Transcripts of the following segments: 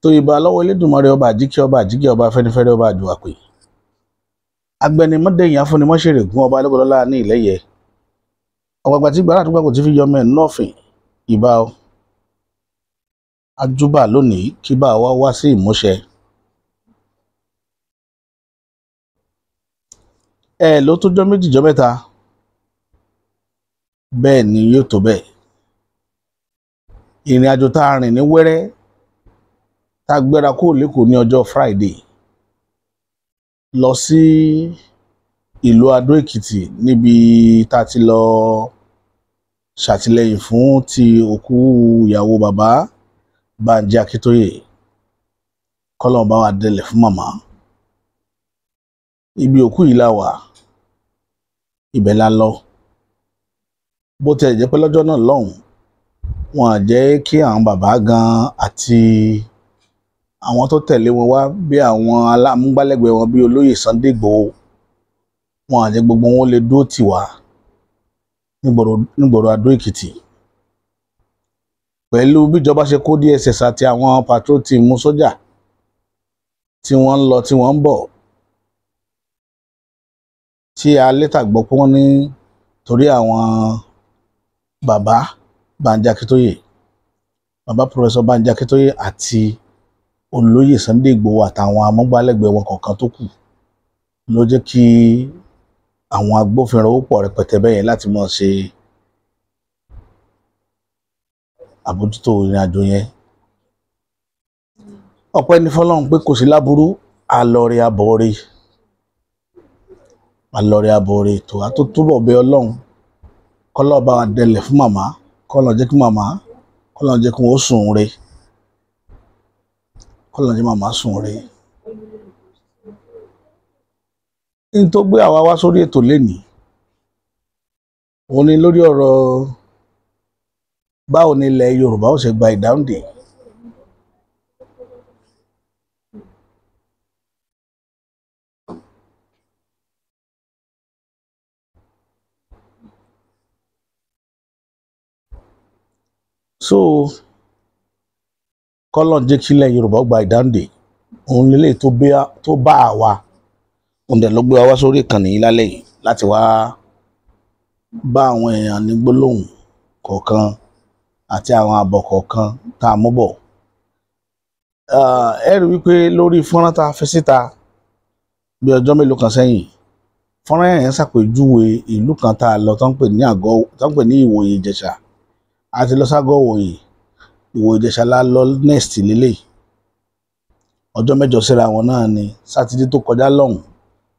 Tó ìbà lọ́wọ́ Elédùmarè ọba àjíkẹ́ ọba àjíkẹ́ ọba afẹ́nifẹ́re ọba àjùwàpè. Agbẹnimọ́dẹ̀yìn afúnimọ́ṣẹ̀rẹ̀gún ọba alẹ́gbọ̀lọ́lá ní ìlẹ́yẹ. Ọ̀gbàgbà tí gbàrà àdúgbò kò ti fi yọmọ ẹ̀ nọ́ọ̀fìn ìbà o. Ajúbà lónìí kí bá wa wá sí ìmúṣẹ. Ẹ ló tó jọ́ méjì jọ́ mẹ́ta, bẹ́ẹ̀ ni yóò tó bẹ́ẹ̀. Ìrìn àjò tá a rìn ní wẹ́rẹ́ tá a gbéra kúrò lẹ́kọ̀ọ́ ní ọjọ́ Friday lọ sí ìlú Adó Èkìtì níbi tá a ti lọ ṣàtìlẹ́yìn fún ti òkú ìyàwó bàbá Bánjí Akíntóyè, kọ́lọ́n bá wa délẹ̀ fún màmá. Ibi òkú yìí la wà, ibẹ̀ la lọ. Bó tiẹ̀ jẹ́ pé lọ́jọ́ náà lọ́hùn, wọn à jẹ́ kí àwọn bàbá gan àti àwọn tó tẹ̀lé wọn wá bí àwọn amúgbálẹ́gbẹ̀ẹ́ wọn bí olóyè Sunday Igboho, wọn à jẹ́ gbogbo wọn lè dúró tì wá nígboro Adó Èkìtì. Pẹ̀lú bíjọba ṣe kó DSS àti àwọn patrol team mú sójà tí wọ́n ń lọ tí wọ́n ń bọ̀, tí a létà gbọ́ pé wọ́n ní torí àwọn bàbá Bánjí Akíntóyè, bàbá Professor Bánjí Akíntóyè àti olóyè Sunday Igboho àtàwọn amúgbálẹ́gbẹ̀ẹ́ wọn kọ̀ọ̀kan tó kù ló jẹ́ kí àwọn agbófinró pọ̀ rẹpẹtẹ bẹ́yẹn láti máa ṣe àbójútó ìrìn àjò yẹn. Ọpẹ́ ní fọ́lọ́run pé kò sí láburú, alọrẹ abọrẹ alọrẹ abọrẹ tó a tó túbọ̀ bẹ Ọlọ́run kọ́lọ́ bá wa dẹlẹ̀ fún màmá, kọ́lọ́ jẹ́ kí màmá, kọ́lọ́ jẹ́ kí wọ́n sùn re, kọ́lọ́ jẹ́ màmá sùn re. N tó gbé àwa wá sórí ètò lénìí òun ni lórí ọ̀rọ̀ báwo ni ilẹ̀ Yorùbá ó ṣe gba ìdáǹdè. So kọ́lọ́n jẹ́ kí ilẹ̀ Yorùbá gba ìdáǹdè, òun lélẹ̀ tó bá àwa, òun dẹ̀ ló gbé wa wá sórí ìkànnì yìí lálẹ́ yìí láti wá bá àwọn èèyàn ní gbólóhùn kọ̀ọ̀kan àti àwọn àbọ̀ kọ̀ọ̀kan tá a mú bọ̀. Ẹ rí wípé lórí fọ́nrán tá a fi síta bí ọjọ́ mélòó kan sẹ́yìn, fọ́nrán yẹn ṣàpèjúwe ìlú kan tá a lọ tó ń pè ní àgọ́, tó ń pè ní Ìwòye Ìjẹ̀ṣà. A ti lọ ságọ́ Ìwòye, Ìwòye Ìjẹ̀ṣà la lọ next lélẹ̀. Ọjọ́ mẹ́jọ síra wọn náà ni Sátidé tó kọjá lọ́hùn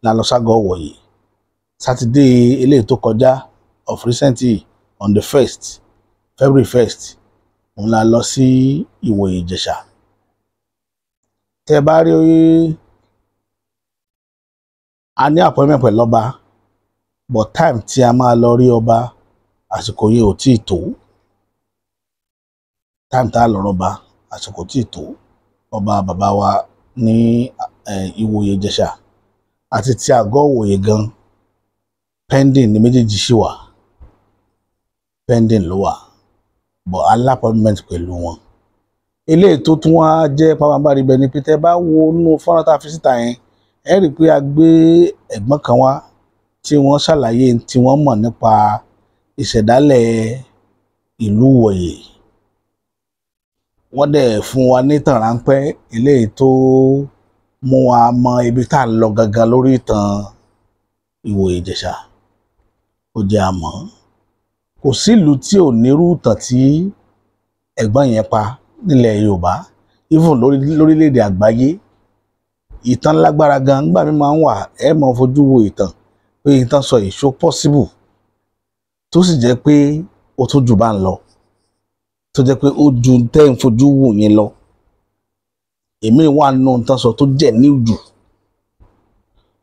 la lọ ságọ́ Ìwòye. Sátidé eléyìí tó kọjá of recent on the 1st February 1st òun la lọ sí Ìwòye Ìjẹ̀ṣà. Tẹ́ bá rí a ní appointment pẹ̀lú ọba, but time tí a máa lọ rí ọba àsìkò yẹn ò tíì tó. Time tá a lọ rọba àsìkò tíì tó. Ọba bàbá wa ní Ìwòye Ìjẹ̀ṣà àti ti àgọ́ Ìwòye gan pending ní méjèèjì ṣì wà, pending ló wà, but a appointment pẹ̀lú wọn. Eléyìí tó tún wá jẹ́ pàmàbárí bẹ́ẹ̀ ni pé tẹ́ bá wo inú fọ́nrán tá a fi síta yẹn, ẹ rí i pé a gbé ẹ̀gbọ́n kan wá tí wọ́n ṣàlàyé tí wọ́n mọ̀ nípa ìṣẹ̀dálẹ̀ ìlú Ìwòye. Wọ́n dẹ̀ fún wa nítàn ráńpẹ́ eléyìí tó mú wa mọ ibi tá à ń lọ gangan lórí ìtàn Ìwòye Ìjẹ̀ṣà. Ó jẹ́ àmọ́ kò sílùú tí ò nírú ìtàn tí ẹ̀gbọ́n yẹn pa nílẹ̀ Yorùbá, even lórílẹ̀‐èdè àgbáyé. Ìtàn lágbára gan nígbà mi máa ń wà, ẹ máa fojú wo ìtàn pé ìtàn sọ yìí ṣó possible, tó sì jẹ́ pé ó tún jù bá ń lọ, tó jẹ́ pé ó ju tẹ́ ń fojú wò yẹn lọ. Èmi wà nù tán sọ tó jẹ́ ní jù,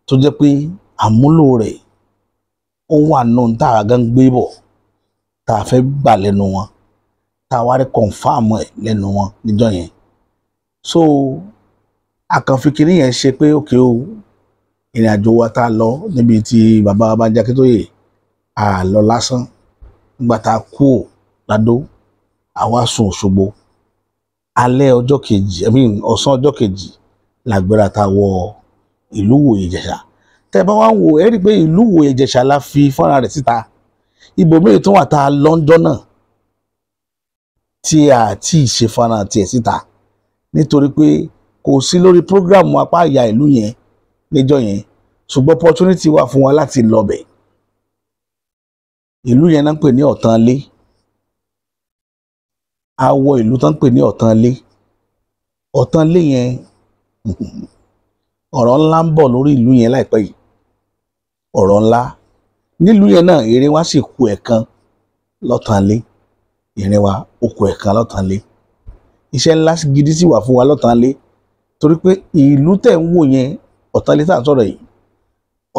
tó jẹ́ pé àmúlò rẹ̀ ó wà nù tá a gan gbé bọ̀ tá a fẹ́ gbà lẹ́nu wọn, tá a wá rí confam ẹ̀ lẹ́nu wọn níjọ́ yẹn. So àkànfi kìíní yẹn ṣe pé òkè o, ìrìn àjò wa tá a lọ níbi tí bàbá Bánjí Akíntóyè a lọ lásán. Nígbà tá a kú ò ládó, àwa sùn Òṣogbo. Alẹ́ ọjọ́ kejì, I mean ọ̀sán ọjọ́ kejì la gbéra ta wọ ìlú Ìwòyè Ìjẹ̀ṣà. Tẹ́ bá wá ń wò ẹ́ rí i pé ìlú Ìwòyè Ìjẹ̀ṣà la fi fọ́nrán rẹ̀ síta. Ibòmíì tó wà tá a lọ́njọ́ náà tí a ti ṣe fọ́nrán tiẹ̀ síta, nítorí pé kò sí lórí prógráàmù apá àyà ìlú yẹn níjọ́ yẹn, ṣùgbọ́n opportunity wà fún wa láti lọ bẹ̀. Ìlú yẹn náà ń pè ní Ọ̀tànlé. A wọ ìlú tó ń pè ní Ọ̀tànlé. Ọ̀tànlé yẹn, ọ̀rọ̀ ńlá ń bọ̀ lórí ìlú yẹn láìpẹ́ yìí. Ọ̀rọ̀ ńlá nílùú yẹn náà, ìrìn wa sì kù ẹ̀kan lọ́tànlé. Ìrìn wa ó kù ẹ̀kan lọ́tànlé. Iṣẹ́ ńlá gidi sì wà fún wa lọ́tànlé, torí pé ìlú tẹ̀ ń wò yẹn, Ọ̀tànlé tá à ń sọ̀rọ̀ yìí,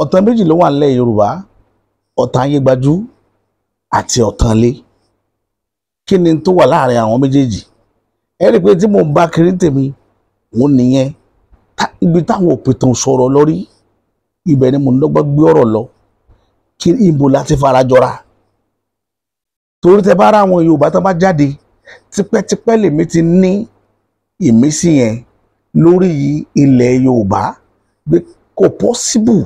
ọ̀tàn méjì ló wà nílẹ̀ Yorùbá, Ọ̀tàn Ayégbájú àti Ọ̀tànlé. Kí ni tó wà láàrin àwọn méjèèjì? Ẹ rí i pé tí mò ń bá kiri tèmi òun nìyẹn, ibi táwọn òpìtàn sọ̀rọ̀ lórí ibẹ̀ ni mò ń dọ́gbọ́n gbé ọ̀rọ̀ lọ. Kí ibo láti farajọra? Torí tẹ bá ra àwọn Yorùbá tó bá jáde tipẹ́tipẹ́, lèmi ti ní ìmísí yẹn lórí ilẹ̀ Yorùbá pé kò possible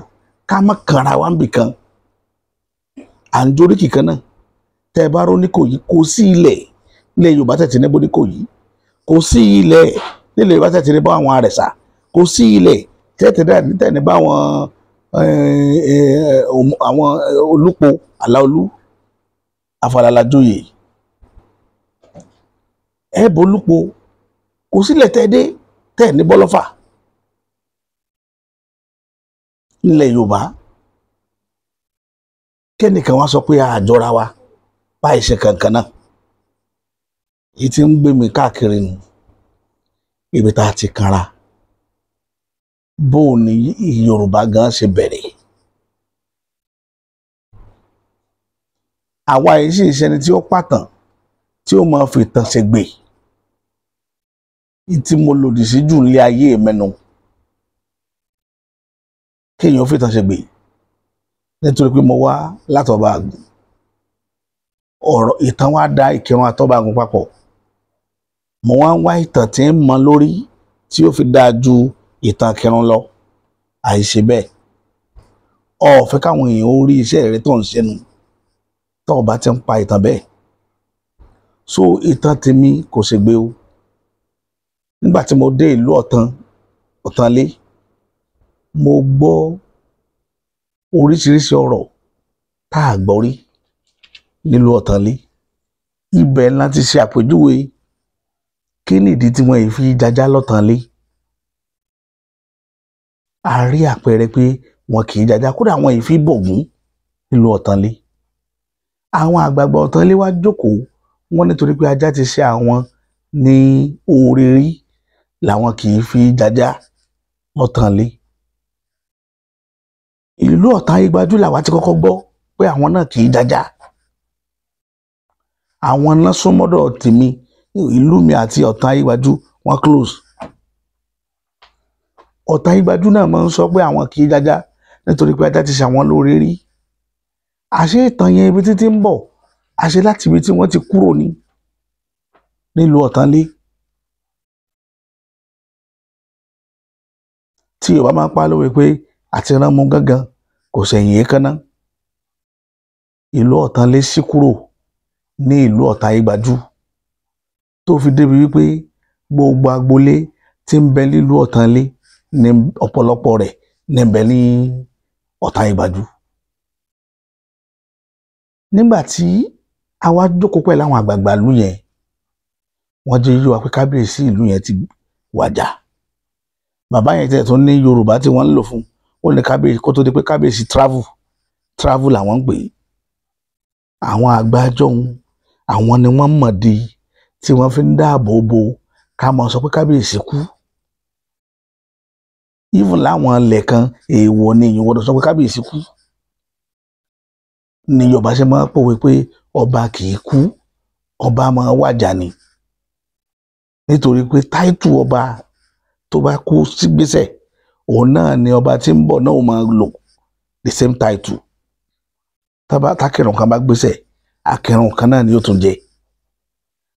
ká má kanra wa níbì kan, à ń jórí kìkan náà. Tẹ bá ró ní Ìkòyí, kò sí ilẹ̀ ilẹ̀ Yorùbá tẹ̀ tí ní bó ní Ìkòyí, kò sí ilẹ̀ nílẹ̀ Yorùbá tẹ̀ tí ní bá àwọn Àrẹ̀sà, kò sí ilẹ̀ tẹ̀ ní bá àwọn Olúpo, Àlàolú, Afàlàlàjoyè, ẹ̀bùn Olúpo, kò sílẹ̀ tẹ́ dé tẹ́ ní bọ́lọ́fà nílẹ̀ Yorùbá. Kẹ́nìkan wá sọ pé àjọra wa báyìí ṣe kankan náà, èyí tí ń gbé mi káàkiri nù, ibi tá a ti kanra, bó o ní Yorùbá gan ṣe bẹ̀rẹ̀. Àwa yìí sì ṣẹni tí ó pàtàn tí ó máa fi tàn ṣègbè. Tí mo lòdì sí jù nílé ayé mẹ́nu, kéèyàn fi tàn ṣègbè, nítorí pé mo wá látọba àgùn. Ọ̀rọ̀ ìtàn wa da Ìkìrun àtọba àgùn papọ̀. Mo wá ń wá ìtàn tí ń mọ lórí tí ó fi dáa ju ìtàn Ìkìrun lọ. Àìṣe bẹ́ẹ̀, ó fẹ́ káwọn èèyàn ó rí iṣẹ́ rẹ tó ń ṣẹnu tó o bá ti ń pa ìtàn bẹ́ẹ̀. So ìtàn tèmi kò ṣègbè o. Nígbà tí mo dé ìlú Ọ̀tàn, Ọ̀tànlé, mo gbọ́ oríṣiríṣi ọ̀rọ̀ tá a gbọ́ rí nílùú Ọ̀tànlé. Ibẹ̀ láti ṣe àpèjúwe kí nìdí tí wọ́n yìí fi jajá lọ́tànlé. A rí àpẹẹrẹ pé wọn kì í jajá, kódà wọn yìí fi bọ̀gún nílùú Ọ̀tànlé. Àwọn àgbààgbà Ọ̀tànlé wá jókòó, wọ́n nítorí pé ajá ti ṣe àwọn ní oore rí làwọn kì í fi jajá lọ́tànlé. Ìlú Ọ̀tàn Ayégbájú làwa ti kọ́kọ́ gbọ́ pé àwọn náà kì í jajá. Àwọn náà súnmọ́dọ̀ tèmi, ìlú mi àti Ọ̀tàn Ayégbájú wọ́n close. Ọ̀tàn Ayégbájú náà máa ń sọ pé àwọn kì í jajá nítorí pé ajá ti ṣe àwọn lóore rí. Àṣé ìtàn yẹn ibi títí ń bọ̀, àṣé láti ibi tí wọ́n ti kúrò ní nílùú Ọ̀tànlé. Tí Yorùbá máa ń pa lówe pé àti ránmú gángan kò sẹ̀yìn èékánná. Ìlú Ọ̀tànlé ṣí kúrò ní ìlú Ọ̀tàn Ayégbájú, tó fi débi wípé gbogbo agboolé tí ń bẹ nílùú Ọ̀tànlé ní ọ̀pọ̀lọpọ̀ rẹ̀ ní ń bẹ ní Ọ̀tàn Ayégbájú. Nígbà tí a wá jókòó pẹ̀lú àwọn àgbààgbà ìlú yẹn, wọ́n jẹ́ yé wa pé kábíyèsí ìlú yẹn ti wàjà. Bàbá yẹn tẹ̀ tún ní Yorùbá tí wọ́n ń lò fún ó ní kábíyèsí, kó tó di pé kábíyèsí travel làwọn ń pè é. Àwọn àgbà jọ̀hún, àwọn ni wọ́n mọ̀ di tí wọ́n fi ń dáàbò bo ká mọ̀ sọ pé kábíyèsí kú. Even láwọn ilẹ̀ kan, èèwọ̀ ni èèyàn gbọ́dọ̀ sọ pé kábíyèsí kú. Ni Yorùbá ṣe máa ń pòwe pé ọba kì í kú, ọba máa wàjà ni. Nítorí pé táìtù ọba tó bá kú sígbésẹ̀, òun náà ni ọba tí ń bọ̀ náà ó máa lò the same title. Tákìrùn kan bá gbésẹ̀, akìrùn kan náà ni ó tún jẹ.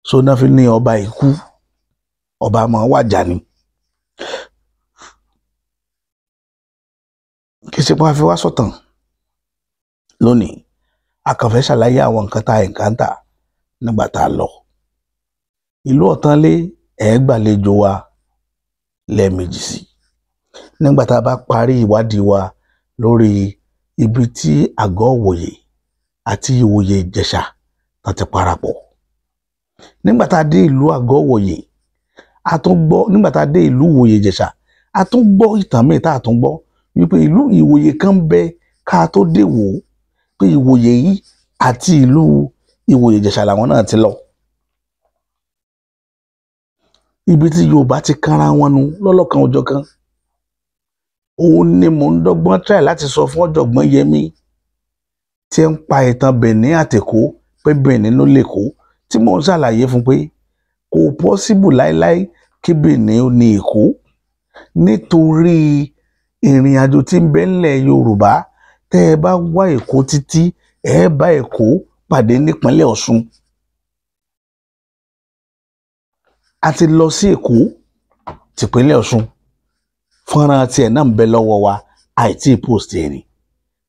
So náà fi ní ọba ìkú. Ọba máa wàjà ni. Kì í ṣe pé wọ́n fi wá sọ̀tàn lónìí, a kàn fẹ́ ṣàlàyé àwọn nǹkan tá a encounter nígbà tá a lọ. Ìlú Ọ̀tánlé ẹ̀ gbàlejò wa lẹ́ẹ̀mejì sí nígbà tá a bá parí ìwádìí wa lórí ibi tí àgọ́ Ìwòyè àti Ìwòyè Ìjẹ̀ṣà tán ti parapọ̀. Nígbà tá a dé ìlú àgọ́ Ìwòyè, a tún gbọ́, nígbà tá a dé ìlú Ìwòyè Ìjẹ̀ṣà, a tún gbọ́ ìtàn míì tá a tún gbọ́ wípé ìlú Ìwòyè kan bẹ ká tó dé wò ó, pé Ìwòyè yìí àti ìlú Ìwòyè Ìjẹ̀ṣà làwọn náà ti lọ. Ibi tí Yorùbá ti kanra wọn nu lọ́lọ́kan òjọ̀kan. Òun ni mò ń dọ́gbọ́n try láti sọ fún ọ̀jọ̀gbọ́n Yẹmí tí ń pa ìtàn Benin àtèkó pé Benin ló lè kó, tí mò ń ṣàlàyé fún pé kò possible láéláé kí Benin ó ní Èkó, nítorí ìrìn àjò tí ń bẹ ńlẹ̀ Yorùbá. Tẹ́ ẹ bá wá Èkó títí, ẹ bá Èkó pàdé nípínlẹ̀ Ọ̀ṣun. A ti lọ sí Èkó tìpínlẹ̀ Ọ̀ṣun, fọ́nrán tiẹ̀ náà ń bẹ lọ́wọ́ wa, àìtí post ẹ̀ ni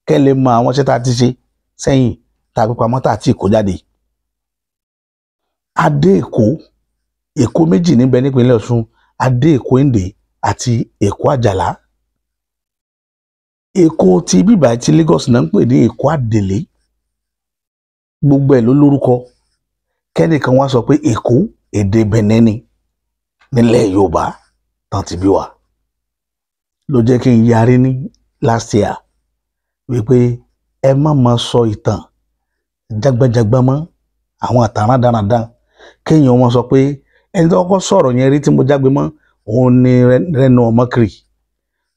kẹ́ lè mọ àwọn iṣẹ́ tá a ti ṣe sẹ́yìn tá a fi pamọ́ tá a ti kó jáde. A dé Èkó, Èkó méjì níbẹ̀ nípínlẹ̀ Ọ̀ṣun, a dé Èkó Èndé àti Èkó Àjàlá. Èkó ti bíbá ti Lagos náà ń pè ní Èkó Àdèlé. Gbogbo ẹ̀ ló lórúkọ. Kẹ́nìkan wá sọ pé Èkó èdè Benin ni nílẹ̀ Yorùbá tán ti bí wa. Ló jẹ́ kí n yarí ní last year wípé ẹ má máa sọ ìtàn jágbájágbá mọ́, àwọn àtàrà dáradára. Kéèyàn wọn sọ pé ẹni tó kọ́kọ́ sọ̀rọ̀ yẹn rí tí mo jágbe mọ́ òun ni Reno Omokri,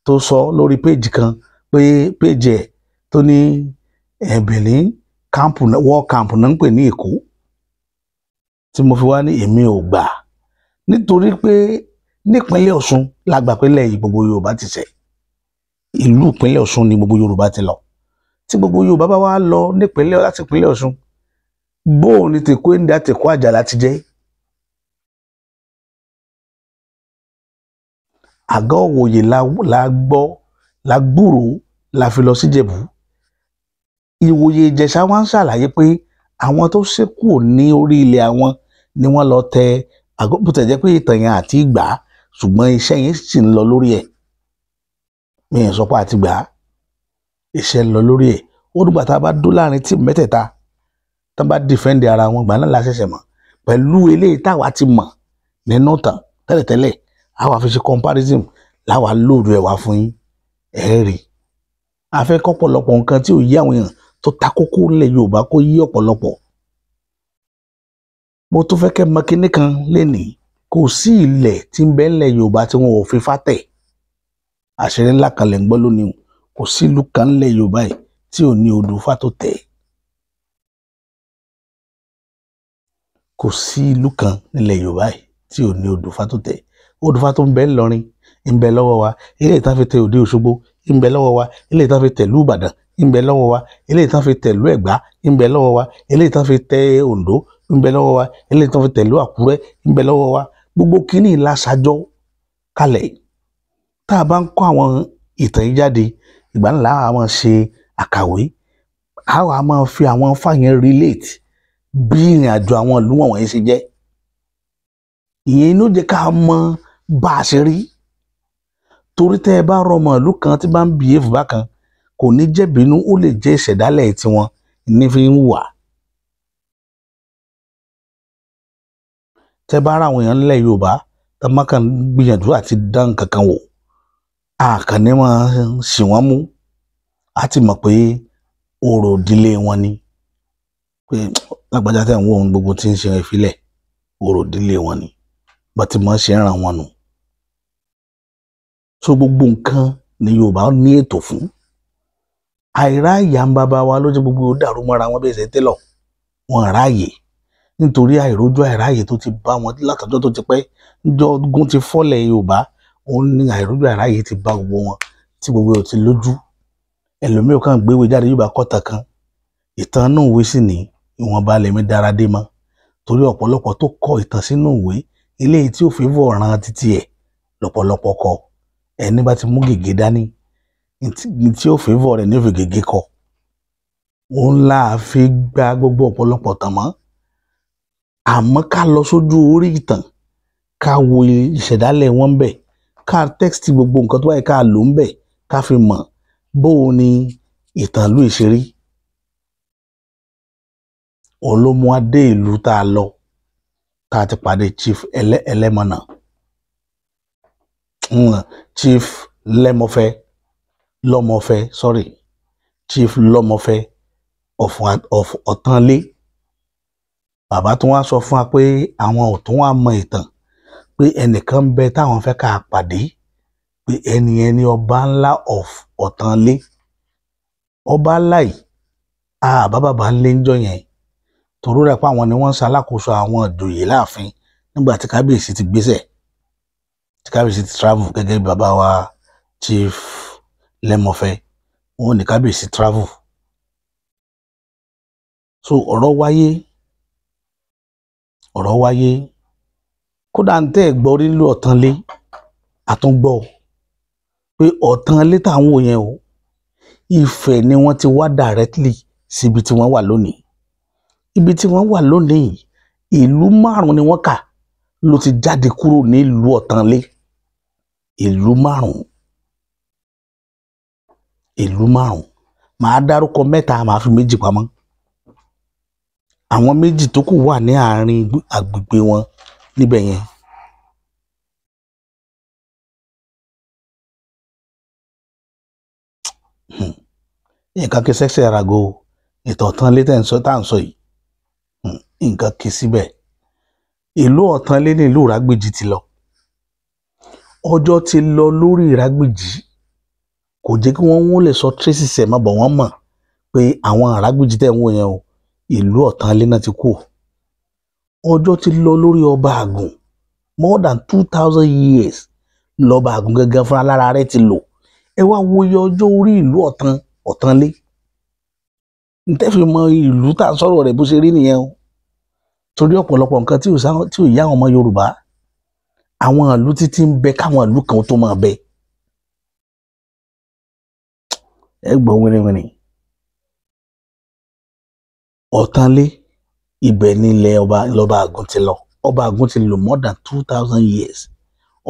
tó sọ lórí péèjì kan pé péèjì ẹ̀ tó ní Benin camp, war camp náà ń pè ní Èkó, tí mo fi wá ní èmi ò gbà, nítorí pé nípínlẹ̀ Ọ̀ṣun la gbà pé lẹ́yìn gbogbo Yorùbá ti ṣẹ̀, ìlú ìpínlẹ̀ Ọ̀ṣun ni gbogbo Yorùbá ti lọ. Tí gbogbo Yorùbá bá wá lọ nípínlẹ̀ láti ìpínlẹ̀ Ọ̀ṣun, bóò ni tèkó Èndé àtèkó Àjàlá ti jẹ́? Àgọ́ Ìwòyè la gbọ́, la gbúròó, la fi lọ síjẹ̀bú. Ìwòyè Ìjẹ̀ṣà wá ń ṣàlàyé pé àwọn tó ṣekú ní orí ilẹ̀ àwọn ni wọ́n lọ tẹ àgọ́, bó tẹ̀ jẹ́ pé ìtàn yẹn àti ìgbà, ṣùgbọ́n iṣẹ́ yẹn sì ń lọ lórí ẹ̀. Mi ò sọ pé àti gbà á, iṣẹ́ ń lọ lórí ẹ̀. Ó dùgbà tá a bá dó láàrin tíìmù mẹ́tẹ̀ẹ̀ta tá a bá dìfẹ́ǹdì ara wọn, gbà náà la ṣẹ̀ṣẹ̀ mọ̀ pẹ̀lú eléyìí táwa ti mọ̀ nínú tàn tẹ́lẹ̀tẹ́lẹ̀, àwa fi ṣe comparison láwa lóòdù ẹ̀ wá fún yín. Ẹ̀ rí a fẹ́ kọ́pọ̀lọpọ̀ nǹkan tí ò yí àwọn èèyàn tó ta kókó ńlẹ̀ Yorùbá kó yí ọ̀pọ̀lọpọ̀. Mo tún fẹ́ kẹ́ mọ̀ kinní kan lénìí, kò sí ilẹ̀ tí ń bẹ ńlẹ̀ Yorùbá tí wọn ò fi fátẹ̀. Àṣírí ńlá kan lẹ̀ ń gbọ́ lónìí o. Kò sí ìlú kan ńlẹ̀ Yorùbá yìí tí ò ní odò Ifá tó tẹ̀. Kò sí ìlú kan nílẹ̀ Yorùbá yìí tí ò ní odò Ifá tó tẹ̀. Odò Ifá tó ń bẹ ńlọrin ń bẹ lọ́wọ́ wa, eléyìí tán fi tẹ òde Òṣogbo ń bẹ lọ́wọ́ wa, eléyìí tán fi tẹ̀lú Ìbàdàn ń bẹ lọ́wọ́ wa, eléyìí tán fi tẹ̀lú Ẹ̀gbá ń bẹ lọ́wọ́ wa, eléyìí tán fi tẹ Oǹdó ń bẹ lọ́wọ́ wa, eléyìí tán fi tẹ̀lú Àkúrẹ́ ń bẹ lọ́wọ́ wa. Gbogbo kínní la ṣàjọ kalẹ̀. Tá a bá ń kọ́ àwọn ìtàn yìí jáde, ìgbà ńlá a máa ṣe àkàwé, a wà máa fi àwọn Ifá yẹn relate bí ìrìn àjò àwọn ìlú wọ̀nyí ṣe jẹ́. Ìyẹn ló jẹ́ ká mọ bá a ṣe rí. Torí tẹ́ ẹ bá rọmọ ìlú kan tí bá ń behave bákan, kò ní jẹ́ bínú, ó lè jẹ́ ìṣẹ̀dálẹ̀ tiwọn ní fi ń wà. Tẹ́ bá ra àwọn èèyàn nílẹ̀ Yorùbá tá má kàn gbìyànjú àti dán kankan wò, àkànní máa ṣì wọ́n mú, á ti mọ̀ pé orò ìdílé wọn ni. Pé lágbájá tẹ̀ ń wò ohun gbogbo tí ń ṣe ìfilẹ̀, orò ìdílé wọn ni. Bá ti máa ṣe ń ràn wọn nù. So gbogbo nǹkan ni Yorùbá ní ètò fún. Àìráàyè à ń bàbá wa ló jẹ́ gbogbo dàrú mọ́ra wọn bí ẹsẹ̀ télọ̀. Wọn ráàyè nítorí àìrójú àìráàyè tó ti bá wọn látọjọ́ tó ti pẹ́. Níjọ́ ogun ti fọ́lẹ̀ Yorùbá, òun ní àìrójú àìráàyè ti bá gbogbo wọn tí gbogbo ò ti lójú. Ẹlòmíràn kàn gbéwèé jáde Yorùbá kọ́ta kan. Ìtàn inú ìwé sì ní ìwọ̀nba lèmi dára dé mọ́. Torí ọ̀pọ̀lọpọ̀ tó kọ ìtàn sínú ìwé, Eléyìí tí ò favour ọ̀ràn títí ẹ̀ lọ́pọ̀lọpọ̀ kọ. Ẹni bá ti mú gègé dání, tí ó favour rẹ̀ ní ó fi gègé kọ. Òun là fi gba gbogbo ọ̀pọ̀lọpọ̀ tàn mọ́. Àmọ́ ká lọ sójú orí ìtàn, ká wo ìṣẹ̀dálẹ̀ wọn bẹ̀, ká tẹ́kìtì gbogbo nǹkan tó báyìí ká lò ń bẹ̀, ká fi mọ̀ bó o ní ìtàn ìlú ìṣeré. Òun ló mú wa dé ìlú tá a lọ, tá a ti pàdé Chief Ẹlẹ́mọ̀nà, Chief Lẹ́mọ̀fẹ́, Lọ́mọfẹ́, sorry, Chief Lọ́mọfẹ́ of Ọ̀tánlé. Bàbá tó wá sọ fún wa pé àwọn ò tún wá mọ ìtàn, pé ẹnìkan ń bẹ táwọn fẹ́ ká pàdé, pé ẹni yẹn ni ọba ńlá of Ọ̀tánlé. Ọba ńlá yìí, àbá bàbá ńlé ń jọ yẹn, torí rẹ̀ pé àwọn ni wọ́n ń ṣalákòóso àwọn ìjòyè láàfin nígbà tí kábíyèsí ti gbéṣẹ̀, tí kábíyèsí ti travel gẹ́gẹ́ bí bàbá wa Chief Lẹ́mọ̀fẹ́, wọn ní kábíyèsí travel. So ọ̀rọ̀ wáyé, ọ̀rọ̀ wáyé. Kódà ń tẹ́ ẹ̀ gbọ́ rí nílùú Ọ̀tánlé, àtúngbọ́ pé Ọ̀tánlé táwọn wò yẹn o, Ifẹ̀ ni wọ́n ti wá directly síbi tí wọ́n wà lónìí. Ibi tí wọ́n wà lónìí, ìlú márùn-ún ni wọ́n kà ló ti jáde kúrò nílùú Ọ̀tánlé. Ìlú márùn-ún, ìlú márùn-ún. Màá dárúkọ mẹ́ta, màá fi méjì pamọ́. Àwọn méjì tó kù wà ní àárín agbègbè wọn níbẹ̀ yẹn. Nǹkan kí sẹ́sẹ̀ rago ìtàn Ọ̀tánlé tẹ̀ ń sọ tá à ń sọ yìí, nǹkan kí síbẹ̀. Ìlú Ọ̀tánlé ní ìlú Ìrágbìjí ti lọ. Ọjọ́ ti lọ lórí Ìrágbìjí, kò jẹ́ kí wọ́n lè sọ traces ẹ̀ mọ́, bọ̀ wọ́n mọ̀ pé àwọn Ìrágbìjí tẹ̀ ń wò yẹn o, ìlú Ọ̀tánlé náà ti kú. Ọjọ́ ti lọ lórí ọba Àgùn, more than 2000 years lọ́ba Àgùn gangan fúnra lára rẹ̀ ti lò. Ẹ wá wo iye ọjọ́ orí ìlú Ọ̀tánlé. Ntẹ́ fi mọ ìlú tá à ń sọ̀rọ̀ rẹ̀ bó ṣe rí nìyẹn o. Torí ọ̀pọ̀lọpọ̀ nǹkan tí ò yá àwọn ọmọ Yorùbá, àwọn ìlú títí ń bẹ káwọn ìlú kan tó máa bẹ. Ẹ gbọ́ wíníwíní. Ọ̀tánlé ibẹ̀ nílẹ̀ ọba lọ́ba Àgùn ti lọ. Ọba Àgùn ti lò more than 2000 years.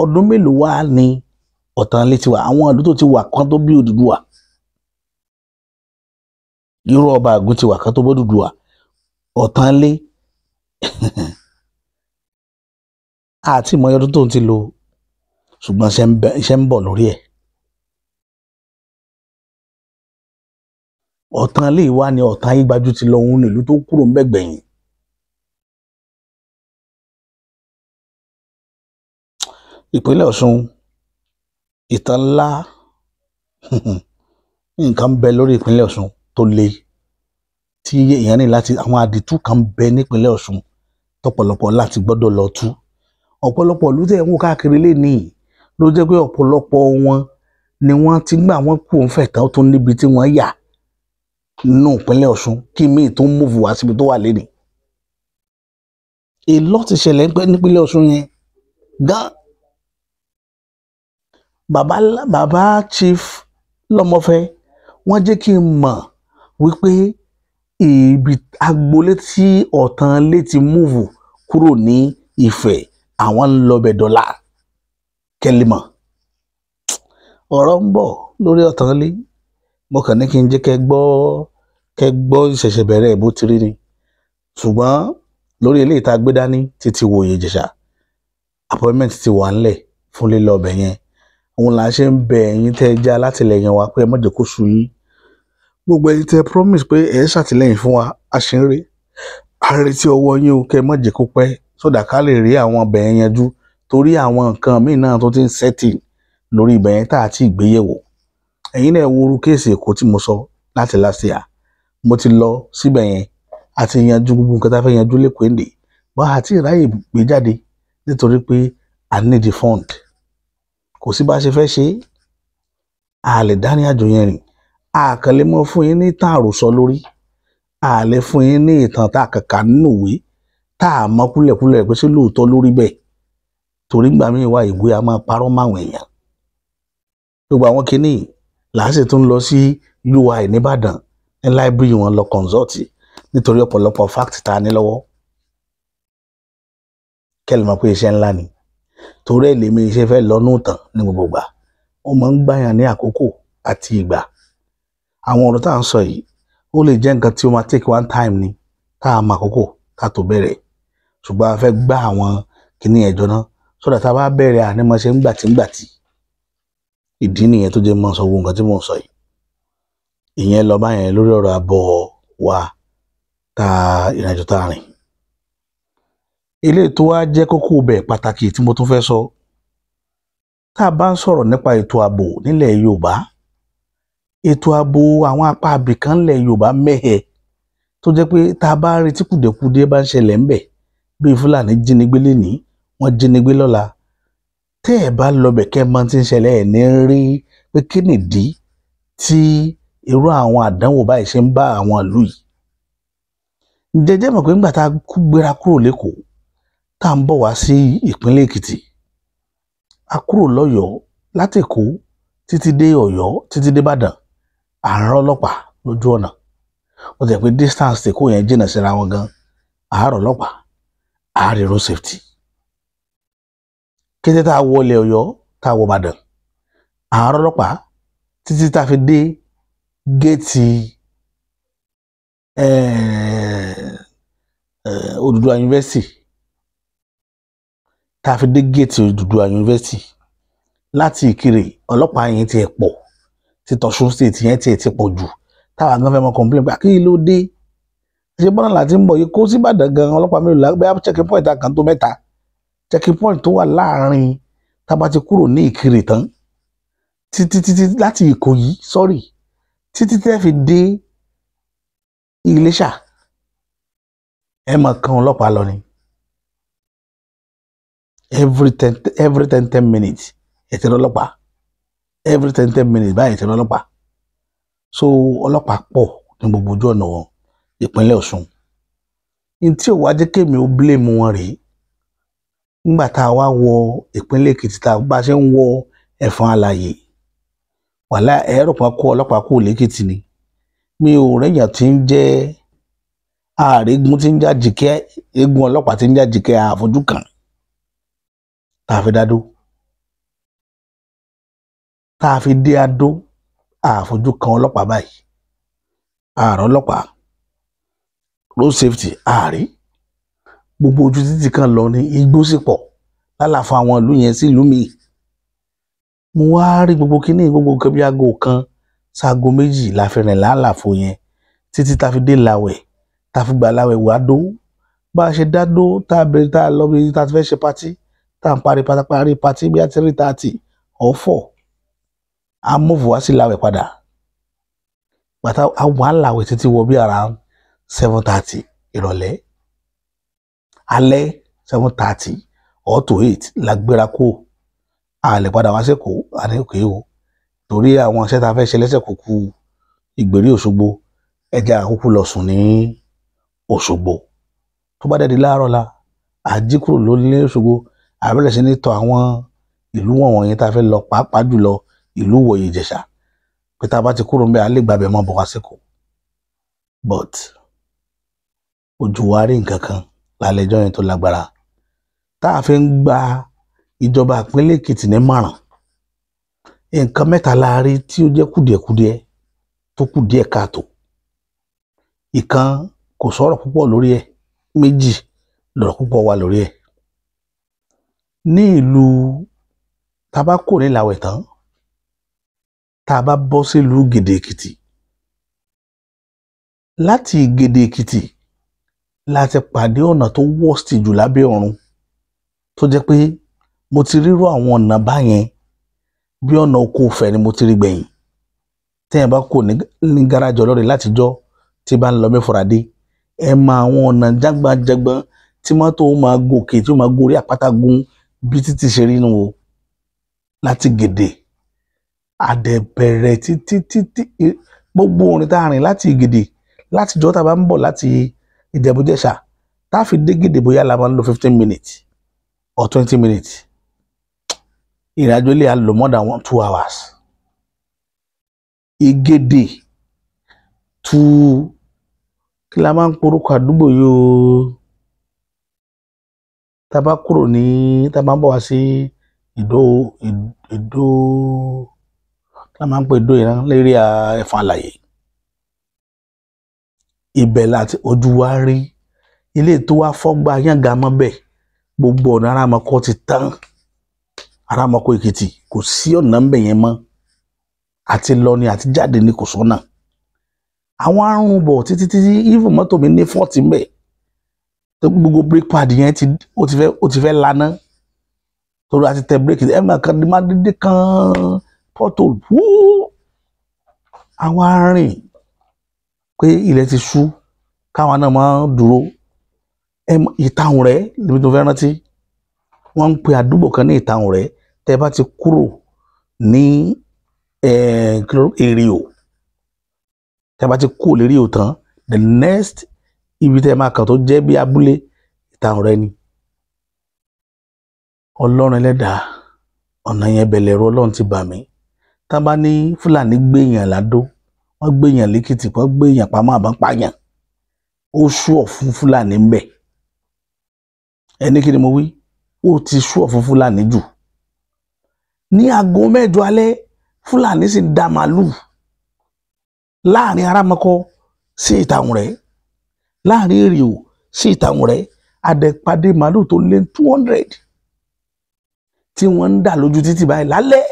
Ọdún mélòó wá ní Ọ̀tánlé ti wà? Àwọn ìlú tó ti wà kan tó bí Odùduwà. Irú ọba Àgùn ti wà kan tó bí Odùduwà. Ọ̀tánlé àti ìmọ̀ ọdún tó ń ti lò, ṣùgbọ́n iṣẹ́ ń bọ̀ lórí ẹ̀. Ọ̀tánlé wá ní Ọ̀tán Ayégbájú ti lọ, òun nílùú tó kúrò ńbẹ̀ gbẹ̀yìn. Ìpínlẹ̀ Ọ̀ṣun, ìtàn ńlá nǹkan ń bẹ lórí ìpínlẹ̀ Ọ̀ṣun tó le, tí èèyàn ní láti, àwọn àdìtú kan bẹ nípínlẹ̀ Ọ̀ṣun tọ́pọ̀lọpọ̀ láti gbọ́dọ̀ lọ tú. Ọ̀pọ̀lọpọ̀ ìlú tẹ̀ ń wò káàkiri lénìí ló jẹ́ pé ọ̀pọ̀lọpọ̀ wọn ni wọ́n ti gbà wọ́n kú òun fẹ̀ tán tó níbi tí wọ́n yà nínú ìpínlẹ̀ Ọ̀ṣun kí míì tó ń múfù wá síbi tó wà lénìí. Èló ti ṣẹlẹ̀ nípínlẹ̀ Ọ̀ṣun yẹn gan. Bàbá Chief Lọ́mọfẹ́ wọ́n jẹ́ kí n mọ̀ wípé ibi agboolé tí Ọ̀tánlé ti múfù kúrò ní Ifẹ̀, àwọn ń lọ bẹ̀ dọ́là kẹ́límọ̀. Ọ̀rọ̀ ń bọ̀ lórí Ọ̀tánlé. Mo kàn ní kí n jẹ́ kẹ́ gbọ́ ìṣẹ̀ṣẹ̀ bẹ̀rẹ̀ bó ti rí ni. Ṣùgbọ́n lórí eléyìí tá a gbé dání títí Ìwòye Ìjẹ̀ṣà, appointment ti wà ńlẹ̀ fún lílọ ọbẹ̀ yẹn. Òun là ń ṣe ń bẹ ẹ̀yin tẹ́ ẹ jẹ́ alátìlẹyìn wa pé ẹ má jẹ́ kó sú yín. Gbogbo ẹ̀yin tẹ́ promise pé ẹ ṣàtìlẹ́yìn fún wa, a ṣe ń rí, a retí ọwọ́ yín o, kẹ́ ẹ má jẹ́ kó pẹ́ sódà ká lè rí àwọn ọbẹ̀ yẹn yanjú, torí àwọn nǹkan míì náà tó ti ń setting lórí ibẹ̀ yẹn tá a ti gbéyẹ̀wò. Ẹ̀yin náà wo irú kéèsì Èkó tí mo sọ láti last year. Mo ti lọ síbẹ̀ yẹn, a ti yanjú gbogbo nǹkan tá a fẹ́ yanjú lẹ́kọ̀ọ́ èdè, bá a ti ráyè gbé jáde nítorí pé I need the fund. Kò sí bá a ṣe fẹ́ ṣe, a lè dá ní àjò yẹn rìn. A kàn lè mọ fún yín ní ìtàn àròsọ lórí, a lè fún yín ní ìtàn tá a kàkà nínú ìwé tá a mọ kúlẹ̀kúlẹ̀ pé ṣé lóòótọ́ lórí bẹ́ẹ̀. Torí gbà míì wá, ìwé a máa parọ́ máwọn èèyàn. Gbogbo àwọn kinní làásì tún lọ sí UI nìbàdàn, ní library wọn lọ consult, nítorí ọ̀pọ̀lọpọ̀ fact tá a ní lọ́wọ́. Kẹ́lẹ́ mọ̀ pé iṣẹ́ ńlá ni, torí ẹ̀ lèmi iṣẹ́ fẹ́ lọ núùtàn ní gbogbo ìgbà. Ó máa ń gbàyàn ní àkókò àti ìgbà. Àwọn ọ̀rọ̀ tá à ń sọ yìí, ó lè jẹ́ nǹkan tí ó máa take one time ni tá a mọ àkókò ká tó bẹ̀rẹ̀, ṣùgbọ́n a fẹ́ gbá àwọn kinní ẹ̀jọ́ náà sódà tá a bá bẹ̀rẹ̀, àní máa ṣe ń gbàtí ń gbàtí. Ìdí nìyẹn tó jẹ́ mọ́ sọ gbogbo nǹkan tí mò ń sọ yìí. Ìyẹn lọ báyẹn lórí ọ̀rọ̀ àbọ̀ wa tá ìrìnàjò tá a rìn. Ilé tó wá jẹ́ kókó bẹ̀ pàtàkì tí mo tún fẹ́ sọ, tá a bá ń sọ̀rọ̀ nípa ètò ààbò nílẹ̀ Yorùbá, ètò ààbò àwọn apá abìkan nílẹ̀ Yorùbá mẹ́hẹ̀, tó jẹ́ pé tá a bá rí tí kùdìẹ̀kudiẹ bá ń ṣẹlẹ̀ ńbẹ̀, bíi Fúlàní jínigbé lénìí, wọ́n jínigbé lọ́la, tẹ́ ẹ̀ bá lọbẹ̀ kẹ́ mọ̀ tí ń ṣẹlẹ̀, ẹ̀ ní rí pé kí nìdí tí irú àwọn àdánwò báyìí ṣe ń bá àwọn ìlú yìí. Jẹjẹ́ mọ̀ pé ńgbà tá a gbéra kúrò lẹ́kọ̀ọ́, tá à ń bọ̀ wá sí ìpínlẹ̀ Èkìtì, a kúrò lọ́yọ̀ọ́, láti Èkó títí dé Ọ̀yọ́, títí dé Ìbàdàn, à ń rọ́ ọlọ́pàá lójú ọ̀nà. Ó jẹ́ pé distance tèkó yẹn jìnnà síra wọn gan. Àárọ̀ ọlọ́pàá, àárẹ̀ road safety. Kété tá a wọlé Ọ̀yọ́, tá a wọ Ìbàdàn, àárọ̀ ọlọ́pàá títí tá a fi dé géètì Odùduwà University, tá a fi dé géètì Odùduwà University láti Ìkirè, ọlọ́pàá yẹn ti ẹ̀ pọ̀. Tí tọ̀sùn State yẹn tiẹ̀ ti pọ̀ jù, táwa gan fẹ́ mọ complain pé kí ló dé, ṣé bọ́nà láti ń bọ̀ yìí kó sí Ìbàdàn gan, ọlọ́pàá mélòó la bẹ́ẹ̀? Checking point kan tó mẹ́ta, checking point tó wà láàrin tá a bá ti kúrò ní Ìkirè tán títí títí láti Ìkòyí, sorry, títí tẹ́ fi dé Iléṣà, ẹ máa kan ọlọ́pàá lọ ni. Every ten ten minutes, ẹ ti rí ọlọ́pàá. Every 10 10 minutes báyìí, ẹ ti rí ọlọ́pàá. So ọlọ́pàá pọ̀ ní gbogbo ojú ọ̀nà wọn ìpínlẹ̀ Ọ̀ṣun. Ní tí ò wá jẹ́ kémi ó blame wọn rèé, nígbà tá a wá wọ ìpínlẹ̀ Èkìtì, tá a bá ṣe ń wọ Ẹ̀fọ̀n Alàyè, wàhálà ẹ̀rọ kan kó ọlọ́pàá kó lẹ́kìtì ni. Mi ò rẹ́yìn tí ń jẹ́ ààrẹ́gùn tí ń já jìkẹ́, eégún ọlọ́pàá tí ń já jìkẹ́ àfojú kan tá a fi dádó, tá a fi dé Adó, àfojú kan ọlọ́pàá báyìí, ààrẹ ọlọ́pàá, road safety ààrẹ, gbogbo ojú títì kan lọ ní igbó sì pọ̀ lálàfo àwọn ìlú yẹn sí ìlú míì. Mo wá rí gbogbo kíní, gbogbo nǹkan bí aago 1 sáago 2 la fi rìn lálàfo yẹn títí tá a fi dé Làwẹ̀, tá a fi gbà Láwẹ̀ wá dó. Bá a ṣe dádó, tá a bẹ̀rẹ̀, tá a lọ bí tá a ti fẹ́ ṣe party, tá a ń parí pátáparí party bí a 3:30 or 4, a move wá sí Láwẹ̀ padà. Bàtà a wà ń Láwẹ̀ títí wọ bí around 7:30 ìrọ̀lẹ́ alẹ́, 7:30 or to 8 la gbéra kó. A lè padà wá sẹ́kọ̀ọ́, àní òkè o, torí àwọn iṣẹ́ tá a fẹ́ ṣe lẹ́sẹ̀ kúkú ìgbèrí Òṣogbo, ẹja àkókò lọ sùn ní Òṣogbo. Tó bá dẹ̀ di láàárọ̀ la àjí kúrò lórílẹ̀ Òṣogbo, àbẹ̀rẹ̀ sí ní tọ̀ àwọn ìlú wọ̀nyí tá a fẹ́ lọ, pàápàá jùlọ ìlú Ìwòye Ìjẹ̀ṣà, pé tá a bá ti kúrò ńbẹ̀, a lè gbàbẹ̀ mọ́ bọ̀ wá sẹ́kọ̀ọ́. But ojú wa rí nǹkan kan lálẹ́ ọjọ́ yẹn tó lágbára, tá a fi ń gba ìjọba ìpínlẹ̀ Èkìtì nímọ̀ràn. Nǹkan mẹ́ta la rí tí ó jẹ́ kùdìẹ̀kudiẹ tó kù díẹ̀ káàtó. Ìkan, kò sọ̀rọ̀ púpọ̀ lórí ẹ̀. Méjì lọ̀rọ̀ púpọ̀ wà lórí ẹ̀. Ní ìlú tá a bá kò ní Ìlàwẹ̀ tán, tá a bá bọ́ sílùú Ìgèdè Èkìtì, láti Ìgèdè Èkìtì láti pàdé ọ̀nà tó worst jù lábẹ́ ọ̀run, tó jẹ́ pé mo ti rírú àwọn ọ̀nà báyẹn bí ọ̀nà oko Ifẹ̀ ni mo ti rí gbẹ̀yìn. Téèyàn bá kò ní gáràjì ọlọ́rẹ̀ látijọ́ tí bá ń lọ mẹ́fọ̀ràdé, ẹ mọ àwọn ọ̀nà jágbajàgban tí mọ́tò máa gòkè, tí ó máa gorí àpáta gun, bí títì ṣe rí nù o. Láti Gèdè àdẹ̀bẹ̀rẹ̀ títí títí, gbogbo orin tá a rìn láti Ìgèdè, látijọ́ tá a bá ń bọ̀ láti Ìjẹ̀bú-Jẹ̀ṣà, tá a fi dé Gèdè, bóyá la máa ń lo 15 minutes or 20 minutes. Ìrìnàjò ilé a lò more than 1-2 hours. Ìgèdè tu kí la máa ń porúkọ àdúgbò yìí o, tá a bá kúrò ní, tá a bá ń bọ̀ wá sí Ìdó, Ìdó kí la máa ń pè Ìdó yìí náà lérí Ẹ̀fọn Àlàyé. Ibẹ̀ láti ojú wa rí ilé tó wá fọ́gbà yànga mọ́ bẹ́ẹ̀, gbogbo ọ̀nà Arámọkọ ti tán. Arámọkọ Èkìtì kò sí ọ̀nà ń bẹ̀ yẹn mọ́, àti lọ ni àti jáde ni kò sọ́nà. Àwọn arùn bọ̀ títí títí, even mọ́tò mi ní fọ́ọ̀tì ń bẹ̀, gbogbo brake pad yẹn ti ó ti fẹ́ laná torí a ti tẹ brake ẹ̀ máa kan má dédé kan pọ́tò wúú. Àwọn arìn pé ilẹ̀ ti ṣú káwọn náà máa dúró. Ìtàhùn rẹ̀ níbi tó fẹ́ rántí, wọ́n ń pe àdúgbò kan ní Ìtàhùn rẹ̀. Tẹ́ bá ti kúrò ní Èrìò, tẹ́ bá ti kúrò lérí ò tán, the next ibi tẹ́ máa kàn tó jẹ́ bí abúlé Ìtàhùn rẹ̀ ni. Ọlọ́run ẹlẹ́dàá, ọ̀nà yẹn bẹ̀lẹ̀ ẹ̀rọ Ọlọ́run ti bà mí. Tá bá ní Fúlàní gbéyàn ládó, wọ́n gbéyàn lẹ́kìtì, wọ́n gbéyàn pamọ́ àbá pààyàn, ó ṣúọ̀ fún Fúlàní ń bẹ̀. Ẹni kí ni mo wí? Ó ti ṣúọ̀ fún Fúlàní jù. Ní aago 8 alẹ́, Fúlàní sì ń da màálù láàrin Arámọkọ sí Ìtàhùn rẹ̀, láàrin Èrìò sí Ìtàhùn rẹ̀. Adẹ̀pàdé màálù tó lé 200 tí wọ́n ń dà lójú títì báyìí lálẹ́.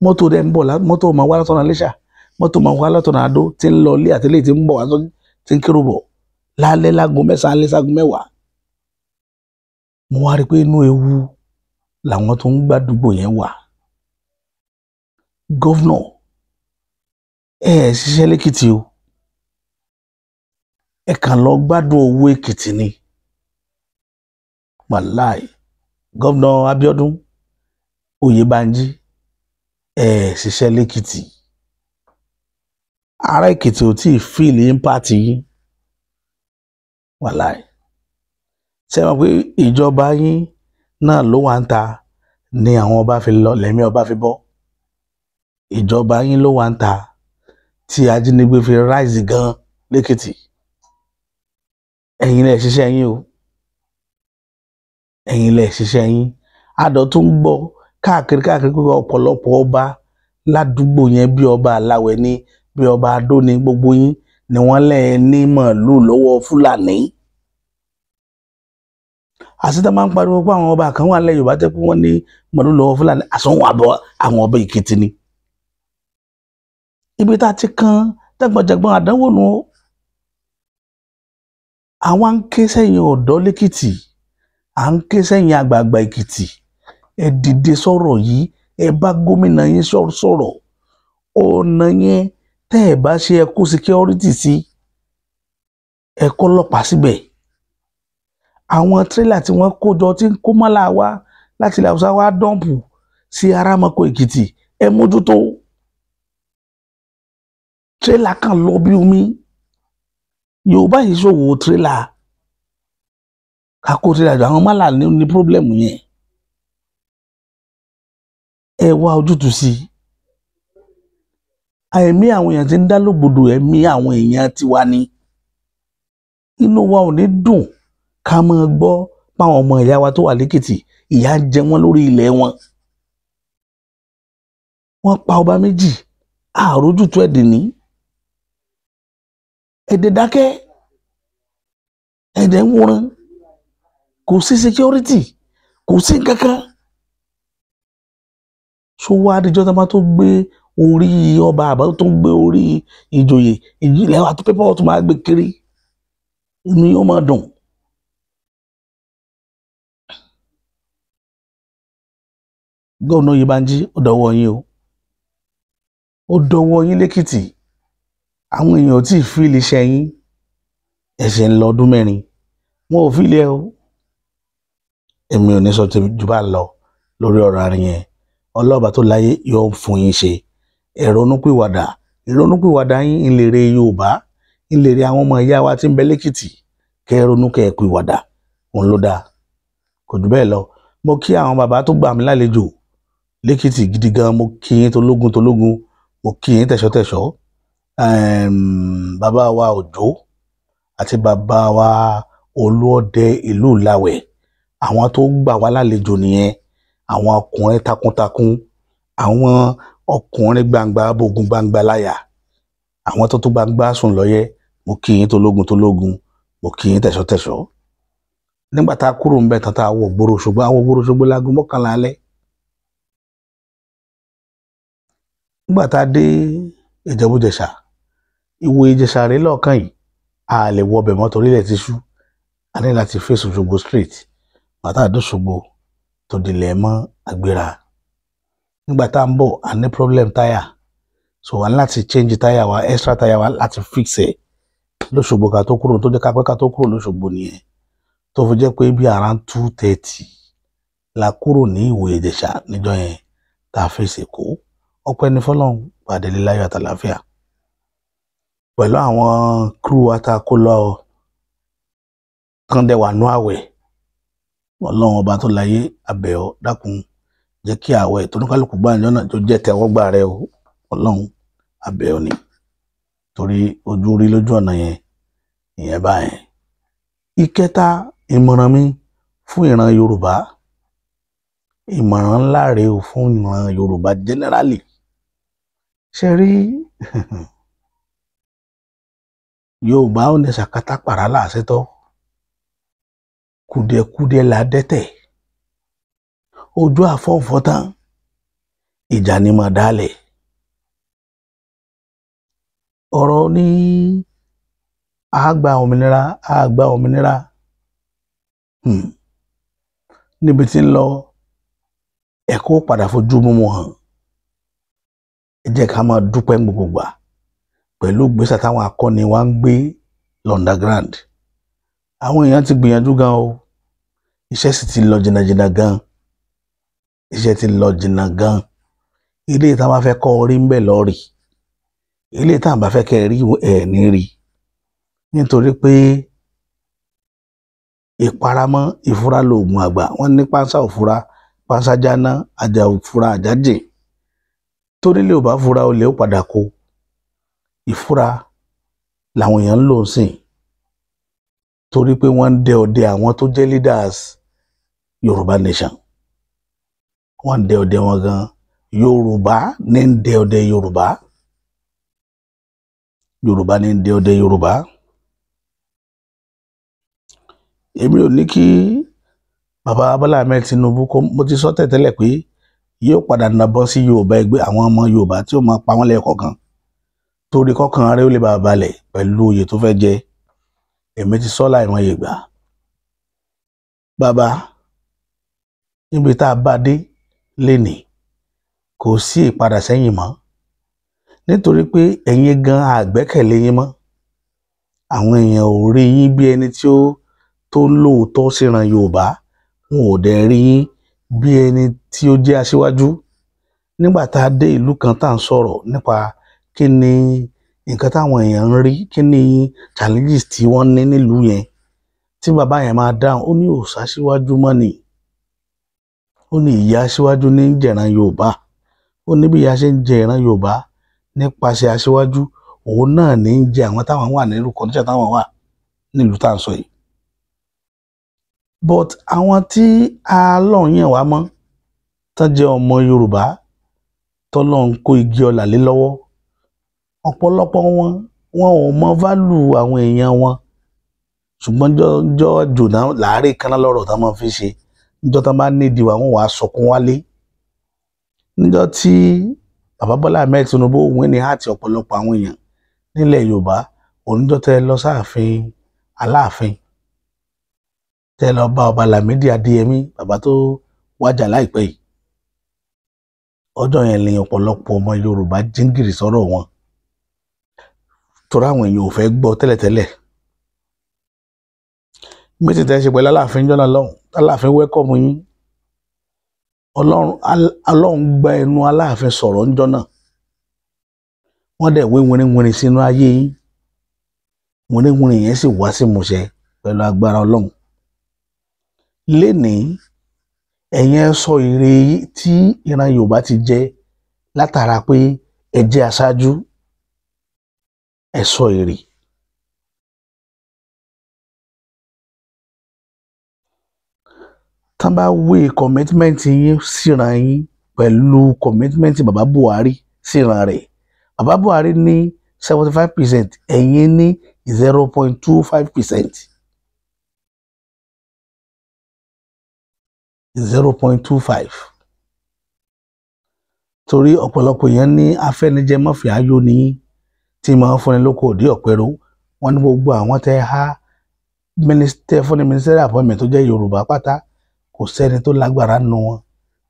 Mọ́tò rẹ̀ ń bọ̀, mọ́tò máa wá látọ̀nà Iléṣà, mọ́tò máa wá látọ̀nà Adó tí ń lọ ilé àtẹlẹ́ tí ń bọ̀ wá tí ń kérò bọ̀ lálẹ́ láago 9 alẹ́ sáago 10. Mo wá rí i pé inú ewu làwọn tó ń gbàdúgbò yẹn wà. Gọ́vnọ̀, ẹ ẹ ṣiṣẹ́ lẹ́kìtì o, ẹ kàn lọ gbádùn owó Èkìtì ni. Wàláì, gọ́vnọ̀ Abíọ́dún Oyèbánjí, ẹ ẹ ṣiṣẹ́ lẹ́kìtì. Ará Èkìtì ò tí ì fíìlì ímpáàtì yín. Wàláì, ṣé ẹ mọ̀ pé ìjọba yín náà ló wà ń ta ni àwọn ọba fi lọ, lẹ́mí ọba fi bọ́. Ìjọba yín ló wà ń ta tí ajínigbé fi ráìsì gan lẹ́kìtì. Ẹ̀yin lẹ ṣiṣẹ́ yín o, ẹ̀yin lẹ ṣiṣẹ́ yín. Àdọ̀ tó ń gbọ́ káàkiri káàkiri pé ọ̀pọ̀lọpọ̀ ọba ládùúgbò yẹn bí ọba Aláwẹ̀ ní, bí ọba Adó ní, gbogbo yín ni wọ́n lẹ̀ ní màálù lọ́wọ́ Fúlàní. Àṣetá máa ń pariwo pé àwọn ọba kan wà lẹ́ Yorùbá tẹ́ pé wọ́n ní màálù lọ́wọ́ Fúlàní, àsọ̀hún àbọ̀ àwọn ọba Èkìtì ni. Ibi tá a ti kan jàgbọ̀njàgbọ̀n àdánwò nù ó. Àwọn ń ké sẹ́yìn ọ̀dọ́ lẹ́kìtì, à ń ké sẹ́yìn àgbààgbà Èkìtì, ẹ dìde sọ̀rọ̀ yìí, ẹ bá gómìnà yín sọ̀rọ̀. Ọ̀nà yẹn tẹ́ ẹ bá ṣe, ẹ kó security sí, ẹ kó ọlọ́pàá síbẹ̀. Àwọn tírélà tí wọ́n kó jọ tí ń kó mọ́lá wá láti ilẹ̀ Haúsá wá dọ́ǹpù sí Arámọkọ Èkìtì, ẹ mójútó. Tírélà kan lọ bí omi. Yorùbá yìí ṣòwò tírélà, kakó tírélà jọ, àwọn mọ́là ní pírọ́blẹ̀mù yẹn. Ẹ wá ojútùú sí i. Ẹ̀mí àwọn èèyàn tí ń dá lógbòdò, ẹ̀mí àwọn èèyàn tiwa ni. Inú wa ò ní dùn ká máa gbọ́ páwọn ọmọ ìyá wa tó wà lẹ́kìtì, ìyà ń jẹ wọ́n lórí ilẹ̀ wọn. Wọ́n pa ọba méjì, àrójútu ẹ̀dẹ̀ ní. Ẹ̀dẹ̀ dákẹ́, ẹ̀dẹ̀ ń wòran, kò sí security, kò sí nǹkankan. Ṣó wá adijọ́ tó máa tó gbé orí ọba àbá tó gbé orí ìjòyè ìjìnlẹ̀ wa tó pépà tó máa gbé kiri, inú yóò máa dùn. Gómìnà Oyèbánjí, ó dọwọ́ yín o, ó dọwọ́ yín lẹ́kìtì. Àwọn èèyàn ò tí ì fíìlì iṣẹ́ yín, ẹ̀ṣẹ̀ ń lọ ọdún 4, wọn ò fíìlì ẹ o. Èmi ò ní sọ jù bá lọ lórí ọ̀rọ̀ àárín yẹn. Ọlọ́ọ̀bà tó láyé yóò fún yín ṣe. Ìrònúpìwàdà, ìrònúpìwàdà yín ìlèrè Yorùbá, ìlèrè àwọn ọmọ ìyá wa tí ń bẹ lẹ́kìtì. Kẹ́ ẹ ronú kẹ́ ẹ pìwàdà, òun ló dáa. Kò jù bẹ́ẹ̀ lọ. Mo kí àwọn bàbá tó gbà mí lálejò lẹ́kìtì gidi gan. Mo kí yín tológun tológun, mo kí yín tẹ̀ṣọ́tẹ̀ṣọ́. Bàbá wa Òjó àti bàbá wa Olúọdẹ ìlú Ìlàwẹ̀, àwọn tó gbà wá lálejò nìyẹn. Àwọn ọkùnrin takuntakun, àwọn ọkùnrin gbangba bógun gbangba láyà, àwọn tó tó gbangba sùn lọ́yẹ́. Mo kí yín tológun tológun, mo kí yín tẹ̀ṣọ́tẹ̀ṣọ́. Nígbà tá a kúrò ń bẹ̀ tán, tá a wọ gbòòrò Òṣogbo, àwọn gbòòrò Òṣogbo láago 11 alẹ́. Nígbà tá a dé Ìjẹ̀bú-Jẹ̀ṣà, Ìwòye Ìjẹ̀ṣà rèé lọ́ọ̀kan yìí, a lè wọ ọbẹ̀ mọ́ torí ilẹ̀ ti ṣú. A ní láti face Òṣogbo straight. Bàtà àdóṣogbo tó dilẹ̀ mọ́ àgbéra. Nígbà tá à ń bọ̀, a ní problem táyà, so a ní láti change táyà wa, extra táyà wa láti fix ẹ̀ lóṣogbo ká tó kúrò. Tó jẹ́ ká pẹ́ ká tó kúrò lóṣogbo nìyẹn, tó fi jẹ́ pé bí around 2:30 la kúrò ní Ìwòye Ìjẹ̀ṣà níjọ́ yẹn tá a fèsì Èkó. Ọpẹ́ ní fọ́lọ́run, pàdé láyọ̀ àtàlàáfíà pẹ̀lú àwọn crew wa tá a kó lọ tán dẹ̀ wà nú àwẹ̀. Ọlọ́run ọba tó láyé, abẹ́ ọ, dákun jẹ́ kí àwẹ̀ tóníkálùkù gbà níjọ́ náà tó jẹ́ tẹ́wọ́gbà rẹ o. Ọlọ́run, abẹ́ ọ ni, torí ojú rí lójú ọ̀nà yẹn ìyẹn báyẹn. Ìkẹta, ìmọ̀ràn mi fún ìran Yorùbá, ìmọ̀ràn ńlá rèé o fún ìran Yorùbá generally. Ṣe rí Yorùbá ò ní sàkátà pàrà láàṣetọ́, kùdìẹ̀kudiẹ là dẹ́tẹ̀, ojú àfọ̀nfọ̀ tán, ìjà ni mà dálẹ̀. Ọ̀rọ̀ ní àgbà òmìnira, àgbà òmìnira níbi tí ń lọ, ẹ̀kọ́ padà fojú mímu hàn. Ẹ jẹ́ ká máa dúpẹ́ gbogbo gbà pẹ̀lú ìgbésẹ̀ táwọn akọni wa ń gbé l'underground. Àwọn èèyàn ti gbìyànjú gan o, iṣẹ́ sì ti lọ jìnnàjìnnà gan, iṣẹ́ ti lọ jìnnà gan. Ilé ìta bá fẹ́ kọ́ orí ń bẹ̀ lọ rí, ilé ìta bá fẹ́ kẹ́ rí ẹ̀ ní rí, nítorí pé ìparamọ́ ìfura lóògùn àgbà. Wọ́n ní pánsá òfura pánsá jáná, àjà òfura àjájì. Torílé ò bá fura, olè ó padà kó. Ìfura làwọn èèyàn ń lò sìn, torí pé wọ́n ń dẹ ọdẹ àwọn tó jẹ́ leaders Yorùbá nation. Wọ́n ń dẹ ọdẹ wọn gan. Yorùbá ní ń dẹ ọdẹ Yorùbá, Yorùbá ní ń dẹ ọdẹ Yorùbá. Èmi ò ní kí bàbá Bọ́lá Ahmed Tinubu kó, mo ti sọ tẹ́tẹ́lẹ̀ pé yóò padà nàbọ́n sí Yorùbá, ẹgbẹ́ àwọn ọmọ Yorùbá tí ó máa pa wọ́n lẹ́ẹ̀kọ̀ọ̀kan, torí kọ́kàn rẹ̀ ó lè bá a balẹ̀ pẹ̀lú oyè tó fẹ́ jẹ. Èmi ti sọ láìmọye ìgbà, bàbá, níbi tá a bá dé lénìí, kò sí ìpadà sẹ́yìn mọ́, nítorí pé ẹ̀yin gan àgbẹ́kẹ̀lé yín mọ́. Àwọn èèyàn ò rí yín bí ẹni tí ó tó lóòótọ́ síran Yorùbá, wọn ò dẹ̀ rí yín bí ẹni tí ó jẹ́ aṣíwájú. Nígbà tá a dé ìlú kan tá à ń sọ̀rọ̀ nípa kí ni nǹkan táwọn èèyàn ń rí, kí ni challenges tí wọ́n ní nílùú yẹn, tí bàbá yẹn máa dáhùn, ó ní òòṣà síwájú mọ́ ni, ó ní ìyà aṣíwájú ní jẹ̀ràn Yorùbá. Ó ní bí ìyà ṣe ń jẹ ìran Yorùbá nípasẹ̀ aṣíwájú, òun náà ní ń jẹ àwọn táwọn wà nílùú condition táwọn wà nílùú tá à ń sọ yìí. But àwọn tí Ọlọ́run yàn wá mọ́ tán jẹ́ ọmọ Yorùbá tọ́lọ́run kó igi ọlà lé lọ́wọ́, ọ̀pọ̀lọpọ̀ wọn wọn ò mọ value àwọn èèyàn wọn. Ṣùgbọ́n jọ́ jòná láàárẹ̀ kaná lọ́rọ̀ tá máa fi ṣe, níjọ́ tán bá nídìí wa, wọn wàá sọkún wálé. Níjọ́ tí bàbá Bọ́lá Ahmed Tinubu wín ní àti ọ̀pọ̀lọpọ̀ àwọn èèyàn nílẹ̀ Yorùbá, oníjọ́ tẹ́ lọ sáàfin Aláàfin, tẹ́ lọ bá ọba Lámídì Adéyẹmí, bàbá tó wájà láìpẹ́ yìí, ọjọ́ yẹn lè ọ̀pọ̀lọpọ̀ ọmọ Yorùbá jíngìrì sọ̀rọ̀ wọn, torí àwọn èèyàn ò fẹ́ gbọ́ tẹ́lẹ̀tẹ́lẹ̀. Méjì tẹ́ ṣe pẹ̀lú Aláàfin jọ́nà lọ́hùn, Aláàfin wẹ́kọ̀mù yín, Ọlọ́run gba ẹnu Aláàfin sọ̀rọ̀ ńjọ́ náà, wọ́n dẹ̀ wé wìrìwìrì sínú ayé yín, wìrìwìrì yẹn sì wá sí ìmúṣẹ pẹ̀lú agbára Ọlọ́run. Lénìí Ẹ̀yin ẹ sọ èrè tí ìran Yorùbá ti jẹ látara pé ẹ jẹ́ aṣáájú, ẹ sọ èrè. Tán bá wé commitment yín síran yín pẹ̀lú commitment bàbá Buhari síran rẹ̀, bàbá Buhari ní 75%, ẹ̀yin ní 0.25%. 0.25. Torí ọ̀pọ̀lọpọ̀ èèyàn ní afẹ́nijẹmọ́fì ayọ̀ ní tí máa ń fúnni lóko òdì ọ̀pẹ̀rọ. Wọ́n ní gbogbo àwọn tẹ́ há tẹ́ fúnni ministerial appointment tó jẹ́ Yorùbá pátá, kò sẹ́ni tó lágbára nù wọn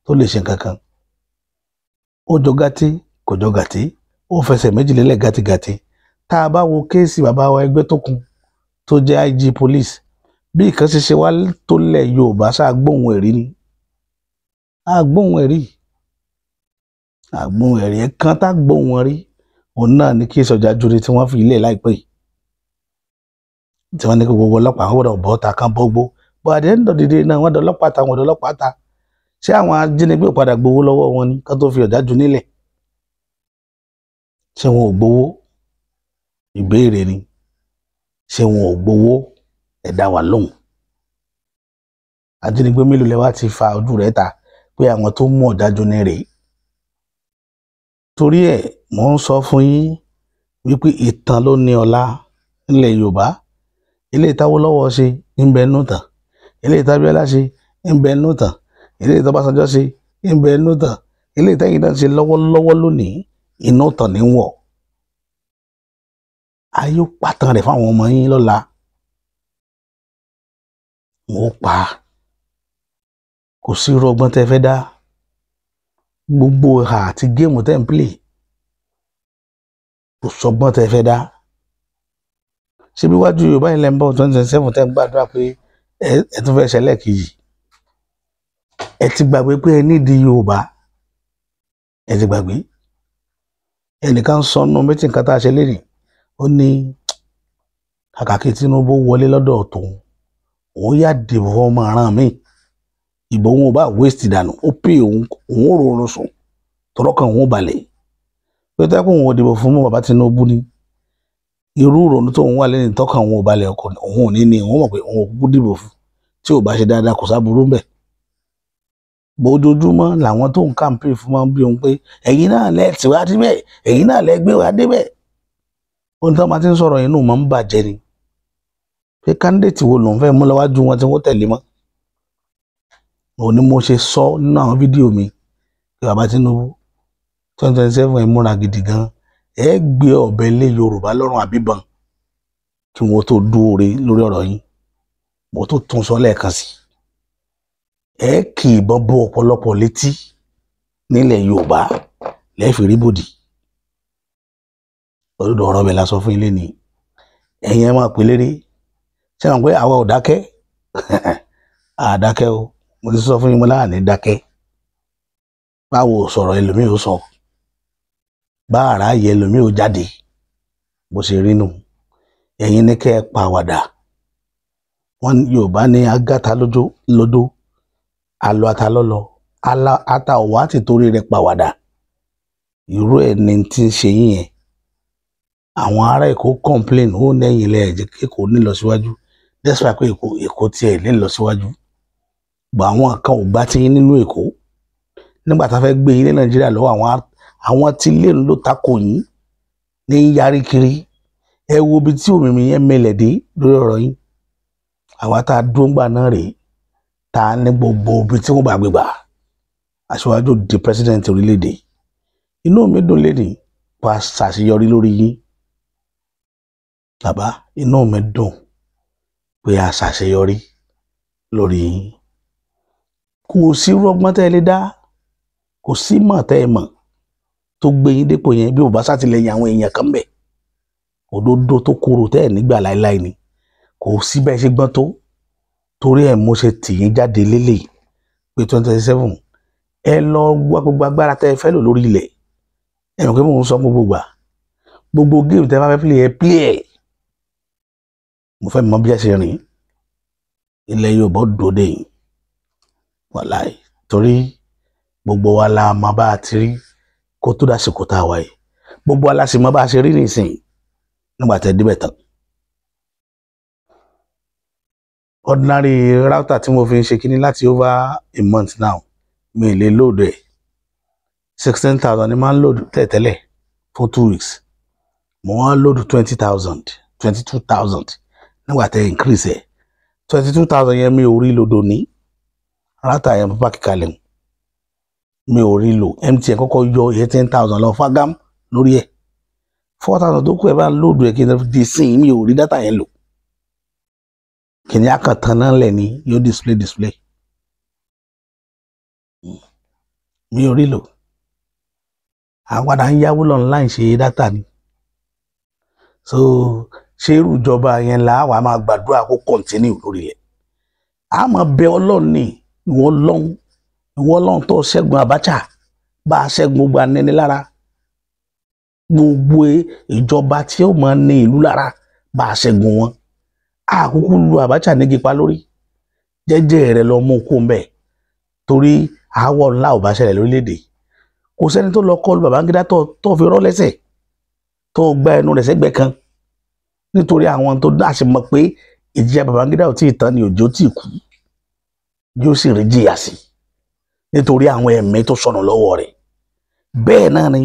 tó lè ṣe nǹkan kan. Ó jọ gàtí kò jọ gàtí, ó fẹsẹ̀ méjìlélẹ̀ gàtìgàtì. Tá a bá wo kéèsì bàbá wa Ẹgbẹ́tókun tó jẹ́ IG police, bí ìkan ṣe ṣe wá tó lẹ̀ Yorùbá, ṣáà gbóhùn ẹ̀rí ni. Àgbóhùn ẹ̀rí, àgbóhùn ẹ̀rí ẹ̀kan tá gbóhùn wọn rí, òun náà ní kí ìsọjà jure tí wọ́n fi ilẹ̀ láìpẹ́ yìí, tí wọ́n ní kí gbogbo ọlọ́pàá gbọ́dọ̀ bọ́ ta kán bọ́gbó. Bọ́ àdé ń dọ̀dìdì náà wọ́n dọ̀lọ́pàá ta, wọ́n dọ̀lọ́pàá ta. Ṣé àwọn ajínigbé padà gbowó lọ́wọ́ wọn ni kán tó fi ọ̀dájú nílẹ̀? Ṣé wọn ò gbowó? Ìbéèrè ni. Ṣé wọn ò gbowó? Ẹ dá wa lóhùn. Ajínigbé mélòó lẹ wá ti fa ojú rẹ̀ ta pé àwọn tó mú ọ̀dájú ní rèé? Torí ẹ̀ mò ń sọ fún yín wípé ìtàn ló ní ọlá nílẹ̀ Yorùbá. Ilé ìtawó lọ́wọ́ ṣe ń bẹ nù tàn, ilé ìtàbíọ́lá ṣe ń bẹ nù tàn, ilé ìtọ́básanjọ́ ṣe ń bẹ nù tàn, ilé ìtẹ́yìn náà ṣe lọ́wọ́lọ́wọ́ lónìí, inú tàn ní wọ̀. Ayé ó pàtàn rẹ̀ fáwọn ọmọ yín lọ́la. Wọ́n ó pa á. Kò sí irú ọgbọ́n tẹ́ fẹ́ dá. Gbogbo ìhà àti géèmù tẹ́ ń play, kò sọgbọ́n tẹ́ fẹ́ dá. Ṣé bí wájú Yorùbá ilẹ̀ ń bọ̀ 2027 tẹ́ ń gbàdúrà pé ẹ tún fẹ́ ṣẹlẹ̀ kejì? Ẹ ti gbàgbé pé ẹ nídìí Yorùbá. Ẹ ti gbàgbé. Ẹnìkan sọ nínú mítìn kan tá a ṣe lénìí, ó ní kàkà kí Tinubu wọlé lọ́dọ̀ tòun, òun yá dìbò fún ọmọ àràn mi. Ìbò òun ò bá waste dànù, ó pè òun, òun ò rọrùn sùn, tọrọkàn òun ò balẹ̀. Pé tẹ́kùn òun ò dìbò fún bàbá Tinubu ni, irú ìrònú tóun wà lẹ́yìn tọkàn òun ò balẹ̀, ọkàn òun ò ní ní, òun mọ̀ pé òun ò kúkú dìbò fún, tí ò bá ṣe dáadáa kò sáburú ń bẹ̀. Bójoojúmọ́ làwọn tó ń kàǹpé fún máa ń bí òun pé ẹ̀yin náà lẹ tì wá débẹ̀, ẹ̀yin náà lẹ gbé wá débẹ̀. Ohun tí wọ́n bá ti ń sọ̀rọ̀ inú máa ń bàjẹ́ ni. Pé kándídéètì wo lòun fẹ́ mú lọ́wájú wọn tí wọ́n tẹ̀lé mọ́. Òun ni mo ṣe sọ nínú àwọn fídíò mi pé bàbá Tinubu 2027 ẹ múra gidi gan, ẹ gbé ọ̀bẹ lé Yorùbá lọ́rùn àbíbọn kí wọ́n tó dúore lórí ọ̀rọ̀ yín. Mo tó tún sọ lẹ́ẹ̀kan sí. Ẹ kì í bọ́ bó ọ̀pọ̀lọpọ̀ létí nílẹ̀ Yorùbá lẹ́ẹ̀fì rí bòdì. Òdodo ọ̀rọ̀ bẹ̀ la sọ fún ilé ni. Ẹ̀yin ẹ máa pè léré. Ṣé àwọn pé àwa ò dákẹ́? À dákẹ́ o. Mo ti sọ fún yín mo láàní dákẹ́. Báwo sọ̀rọ̀ ẹlòmíì ó sọ. Bá àrá yẹ ẹlòmíì ó jáde. Bó ṣe rí nù. Ẹ̀yin ní kẹ́ ẹ pa àwàdà. Wọ́n Yorùbá ní agáta lójó lódó. Alo ata lọ́lọ́. Ata ọ̀wá ti torí rẹ̀ pàwàdà. Irú ẹ̀ ni tí ń ṣe yín yẹn. Àwọn ará Èkó complain ó lẹ́yìn ilẹ̀ ẹ̀jẹ̀ kí Èkó ní lọ síwájú. Despite pé Èkó tiẹ̀ ní lọ síwájú. Gbà àwọn kan ò gbà tí yín nínú Èkó. Nígbà tá a fẹ́ gbé yín ní Nàìjíríà lọ́wọ́, àwọn tí lè ń lò takò yín ní yarí kiri. Ẹ wo ibi tí òmìnir yẹn mẹlẹ̀ dé lórí ọ̀rọ̀ yín. Àwa tá a dúró ńgbà náà rèé, tá a ní gbogbo ibi tí wọ́n bá gbé gbà. Aṣíwájú di president orílẹ̀-èdè. Inú mi dùn lénìí pa ṣàṣeyọrí lórí yín. Bàbá, inú mi dùn pé a ṣàṣeyọrí lórí yín. Kò sí irú ọgbọ́n tẹ́ ẹ lè dá, kò sí mọ̀ tẹ́ ẹ mọ̀ tó gbé yín dépò yẹn bí ò bá ṣàtìlẹ́yìn àwọn èèyàn kan bẹ̀. Òdodo tó korò tẹ́ ẹ nígbà láéláé ni. Kò sí bẹ́ẹ̀ ṣe gbọ́n tó. Torí ẹ̀ mo ṣe tì yín jáde lélẹ̀ pé 2027 ẹ lọ wá gbogbo agbára tẹ́ ẹ fẹ́ lò lórí ilẹ̀. Ẹ mọ̀ pé mò ń sọ gbogbo gbà. Gbogbo géèmù tẹ́ ẹ bá fẹ́ play ẹ play ẹ̀. Mo fẹ́ mọ bí ẹ ṣe rìn. Ilẹ̀ Yorùbá dòde yìí. Wàláì. Torí gbogbo wa la mọ̀ bá a ti rí kó tó dásìkò tá a wáyé, gbogbo wa la sì mọ̀ bá a ṣe rí nísìnyí nígbà tẹ́ débẹ̀ tán. Ordinary router tí mo fi ń ṣe kíní láti over a month now, mi lè load ẹ̀. 16,000 ni máa ń load tẹ́tẹ́lẹ̀ fún 2 weeks, mo wá load 20,000, 22,000 nígbà tẹ́ increase ẹ̀. 22,000 yẹn, mi ò rí load ní router yẹn pápá kíkalẹ̀, mi ò rí lò. MTN kọ́kọ́ yọ 18,000 lọ fágám lórí ẹ̀. 4,000 tó kù ẹ̀ bá load ẹ̀ kí n di sin, mi ò rí data yẹn lò. Kìnìún akàntàn náà lẹ̀ ní yóò display, mi ò rí lò. Àwọn padà ń yáwó lọ online ṣe data ni. So ṣé irú ìjọba yẹn là wàá máa gbàdúrà kó continue lórí ẹ̀? A máa bẹ Ọlọ́run ní ìwọ Ọlọ́run, ìwọ Ọlọ́run tó ṣẹ́gun Abacha, bá a ṣẹ́gun gbogbo aninilára, gbogbo ìjọba tí ó máa ní ìlú lára, bá a ṣẹ́gun wọn. Àkókò lu Abacha nígi pa lórí jẹ́jẹ́ rẹ̀ lọ mú kó mbẹ, torí aáwọ̀ ńlá ò bá ṣẹlẹ̀ lórílẹ̀‐èdè. Kò sẹ́ni tó lọ kọlu Babangida tó fi rọ́ lẹ́sẹ̀, tó gba ẹnu rẹ̀ sẹ́gbẹ̀ẹ́ kan, nítorí àwọn tó dáṣe mọ̀ pé ìjìyà Babangida ò tí ì tán ni òjò tí ì kú, yóò sì rí jìyà sí nítorí àwọn ẹ̀mí tó sọnù lọ́wọ́ rẹ̀. Bẹ́ẹ̀ náà ni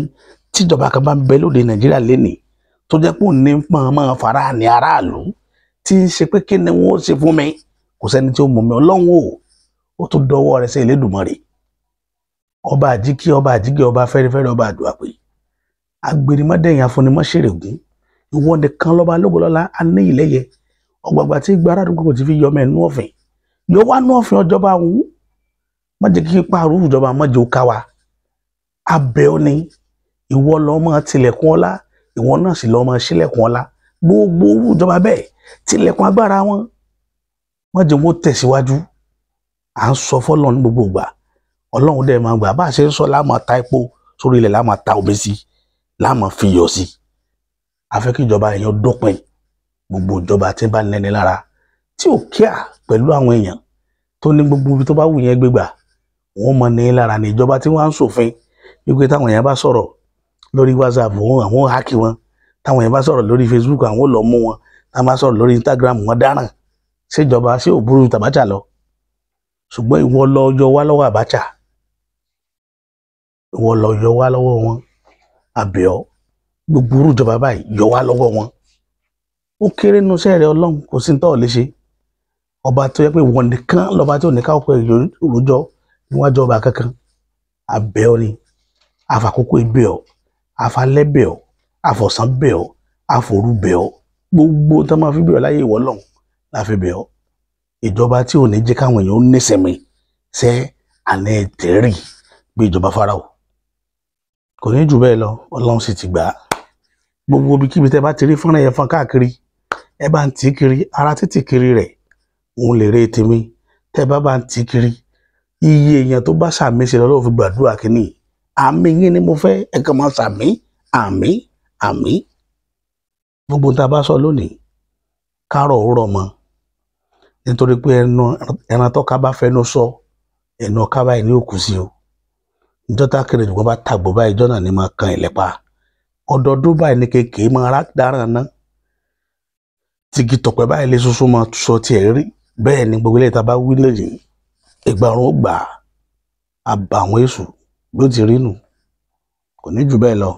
tíjọba kan bá ń bẹ lóde Nàìjíríà lénìí tó jẹ́ pé òun ní máa fara ní aráàlú tí ń ṣe pé kí ni wọ́n ṣe fún mi, kò sẹ́ni tí ó mú mi. Ọlọ́run o, ó tún dọwọ́ rẹ̀ sí Elédùmarè, ọba àjíkí, ọba àjíkí, ọba fẹ́rẹ́fẹ́rẹ́, ọba àdúrà pé agbèrèmọdẹyìn afúnimọṣẹrẹgùn, ìwọ nìkan lọba lógolọlá aní ìlẹyẹ ọgbàgbà tí gba aládùúgbò kò ti fi yọmọ ẹnu ọ̀fìn yọ wá nú ọ̀fìn ọjọba òun. Má jẹ́ kí pààrọ̀ ìjọba, má jẹ́ ó ká wa abẹ ọ ni. Ìwọ lọ máa tilẹ̀kùn ọlá, ìwọ náà sì lọ máa ṣílẹ̀kùn ọlá. Gbogbo orú ìjọba bẹ́ẹ̀, tilẹ̀kùn agbára wọn, má jẹ́ wọn tẹ̀síwájú. À ń sọ fọ́lọ́run ní gbogbo ìgbà, Ọlọ́run dẹ̀ máa gbà. Bá a ṣe ń sọ láàmú ta epo sórí ilẹ̀, láàmú ta omi sí, láàmú fi iyọ̀ sí. A fẹ́ kí ìjọba èèyàn dópin. Gbogbo ìjọba tí ń bá nẹni lára, tí ò kíá pẹ̀lú àwọn èèyàn, tó ní gbogbo ibi tó bá wù yẹn gbégbà, wọ́n mọ ní lára ní. Ìjọba tí wọ́n á ń ṣòfin wípé táwọn èèyàn bá sọ̀rọ̀ lórí WhatsApp wọn, àwọn hákì wọn, táwọn èèyàn bá sọ̀rọ̀ lórí Facebook, àwọn ò lọ mú wọn, táwọn bá sọ̀rọ̀ lórí Instagram, wọn dáràn. Ṣèjọba ṣé ò burú tàbáchà lọ? Ṣùgbọ́n ìwọ lọ yọ wá lọ́wọ́ Abacha, ìwọ lọ yọ wá lọ́wọ́ wọn, àbẹ̀ọ́. Gbogbo irú ìjọba báyìí, yọ wá lọ́wọ́ wọn. Ó kéré nínú iṣẹ́ rẹ Ọlọ́run, kò sí ní tọ́ lè ṣe. Ọba tó yẹ pé ìwọ nìkan lọ́ba tí ò ní káwọ́ pé rojọ́ níwájú ọba kankan, àbẹ̀ọ́ ni. Àfàkókò ibẹ̀ ọ́, àfalẹ́ bẹ̀ ọ́, àfọ̀sán bẹ̀ ọ́, àfòrú bẹ̀ ọ́, gbogbo tó máa fi bẹ̀ ọ́ láyé, ìwọ Ọlọ́run la fi bẹ̀ ọ́. Ìjọba tí ò ní jẹ́ káwọn èèyàn ó nísinmi ṣẹ́ àná ẹ̀tẹ́rì bí ìjọba Fáráò, kò ní jù bẹ́ẹ̀ lọ. Ọlọ́run sì ti gbà á. Gbogbo ibikíbi tẹ́ bá ti rí fọ́nrán yẹn, fọ́n káàkiri, ẹ bá ń tì í kiri. Ara títì kiri rẹ̀ òun lè rè tèmi. Tẹ́ bá bá ń tì í kiri, iye èèyàn tó bá sàmì ṣe lọ́wọ́ fi gbàdúrà kínní. Àmì yín ni mo fẹ́, ẹ kàn máa sàmì, àmì, àmì. Gbogbo tá a bá sọ lónìí, kárọ̀ ó rọ̀ mọ́, nítorí pé ẹnu ẹran tọ́ka bá fẹnu sọ, ẹnu ọ̀ká báyìí ní òkú sí o. Ìjọ tá kiri ìjọba bá tàgbó báyìí, ìjọ náà ní máa kan ìlẹ́pa. Ọdọọdún báyìí ní kékeré máa rá dáràn ná tigi tọ̀pẹ́ báyìí lé soso máa sọ tiẹ̀ rí. Bẹ́ẹ̀ ni gbogbo ilé ìta bá wí lẹ́yìn ìgbà ọ̀run ó gbà á bá àwọn èṣù bí ó ti rí nù. Kò ní jù bẹ́ẹ̀ lọ.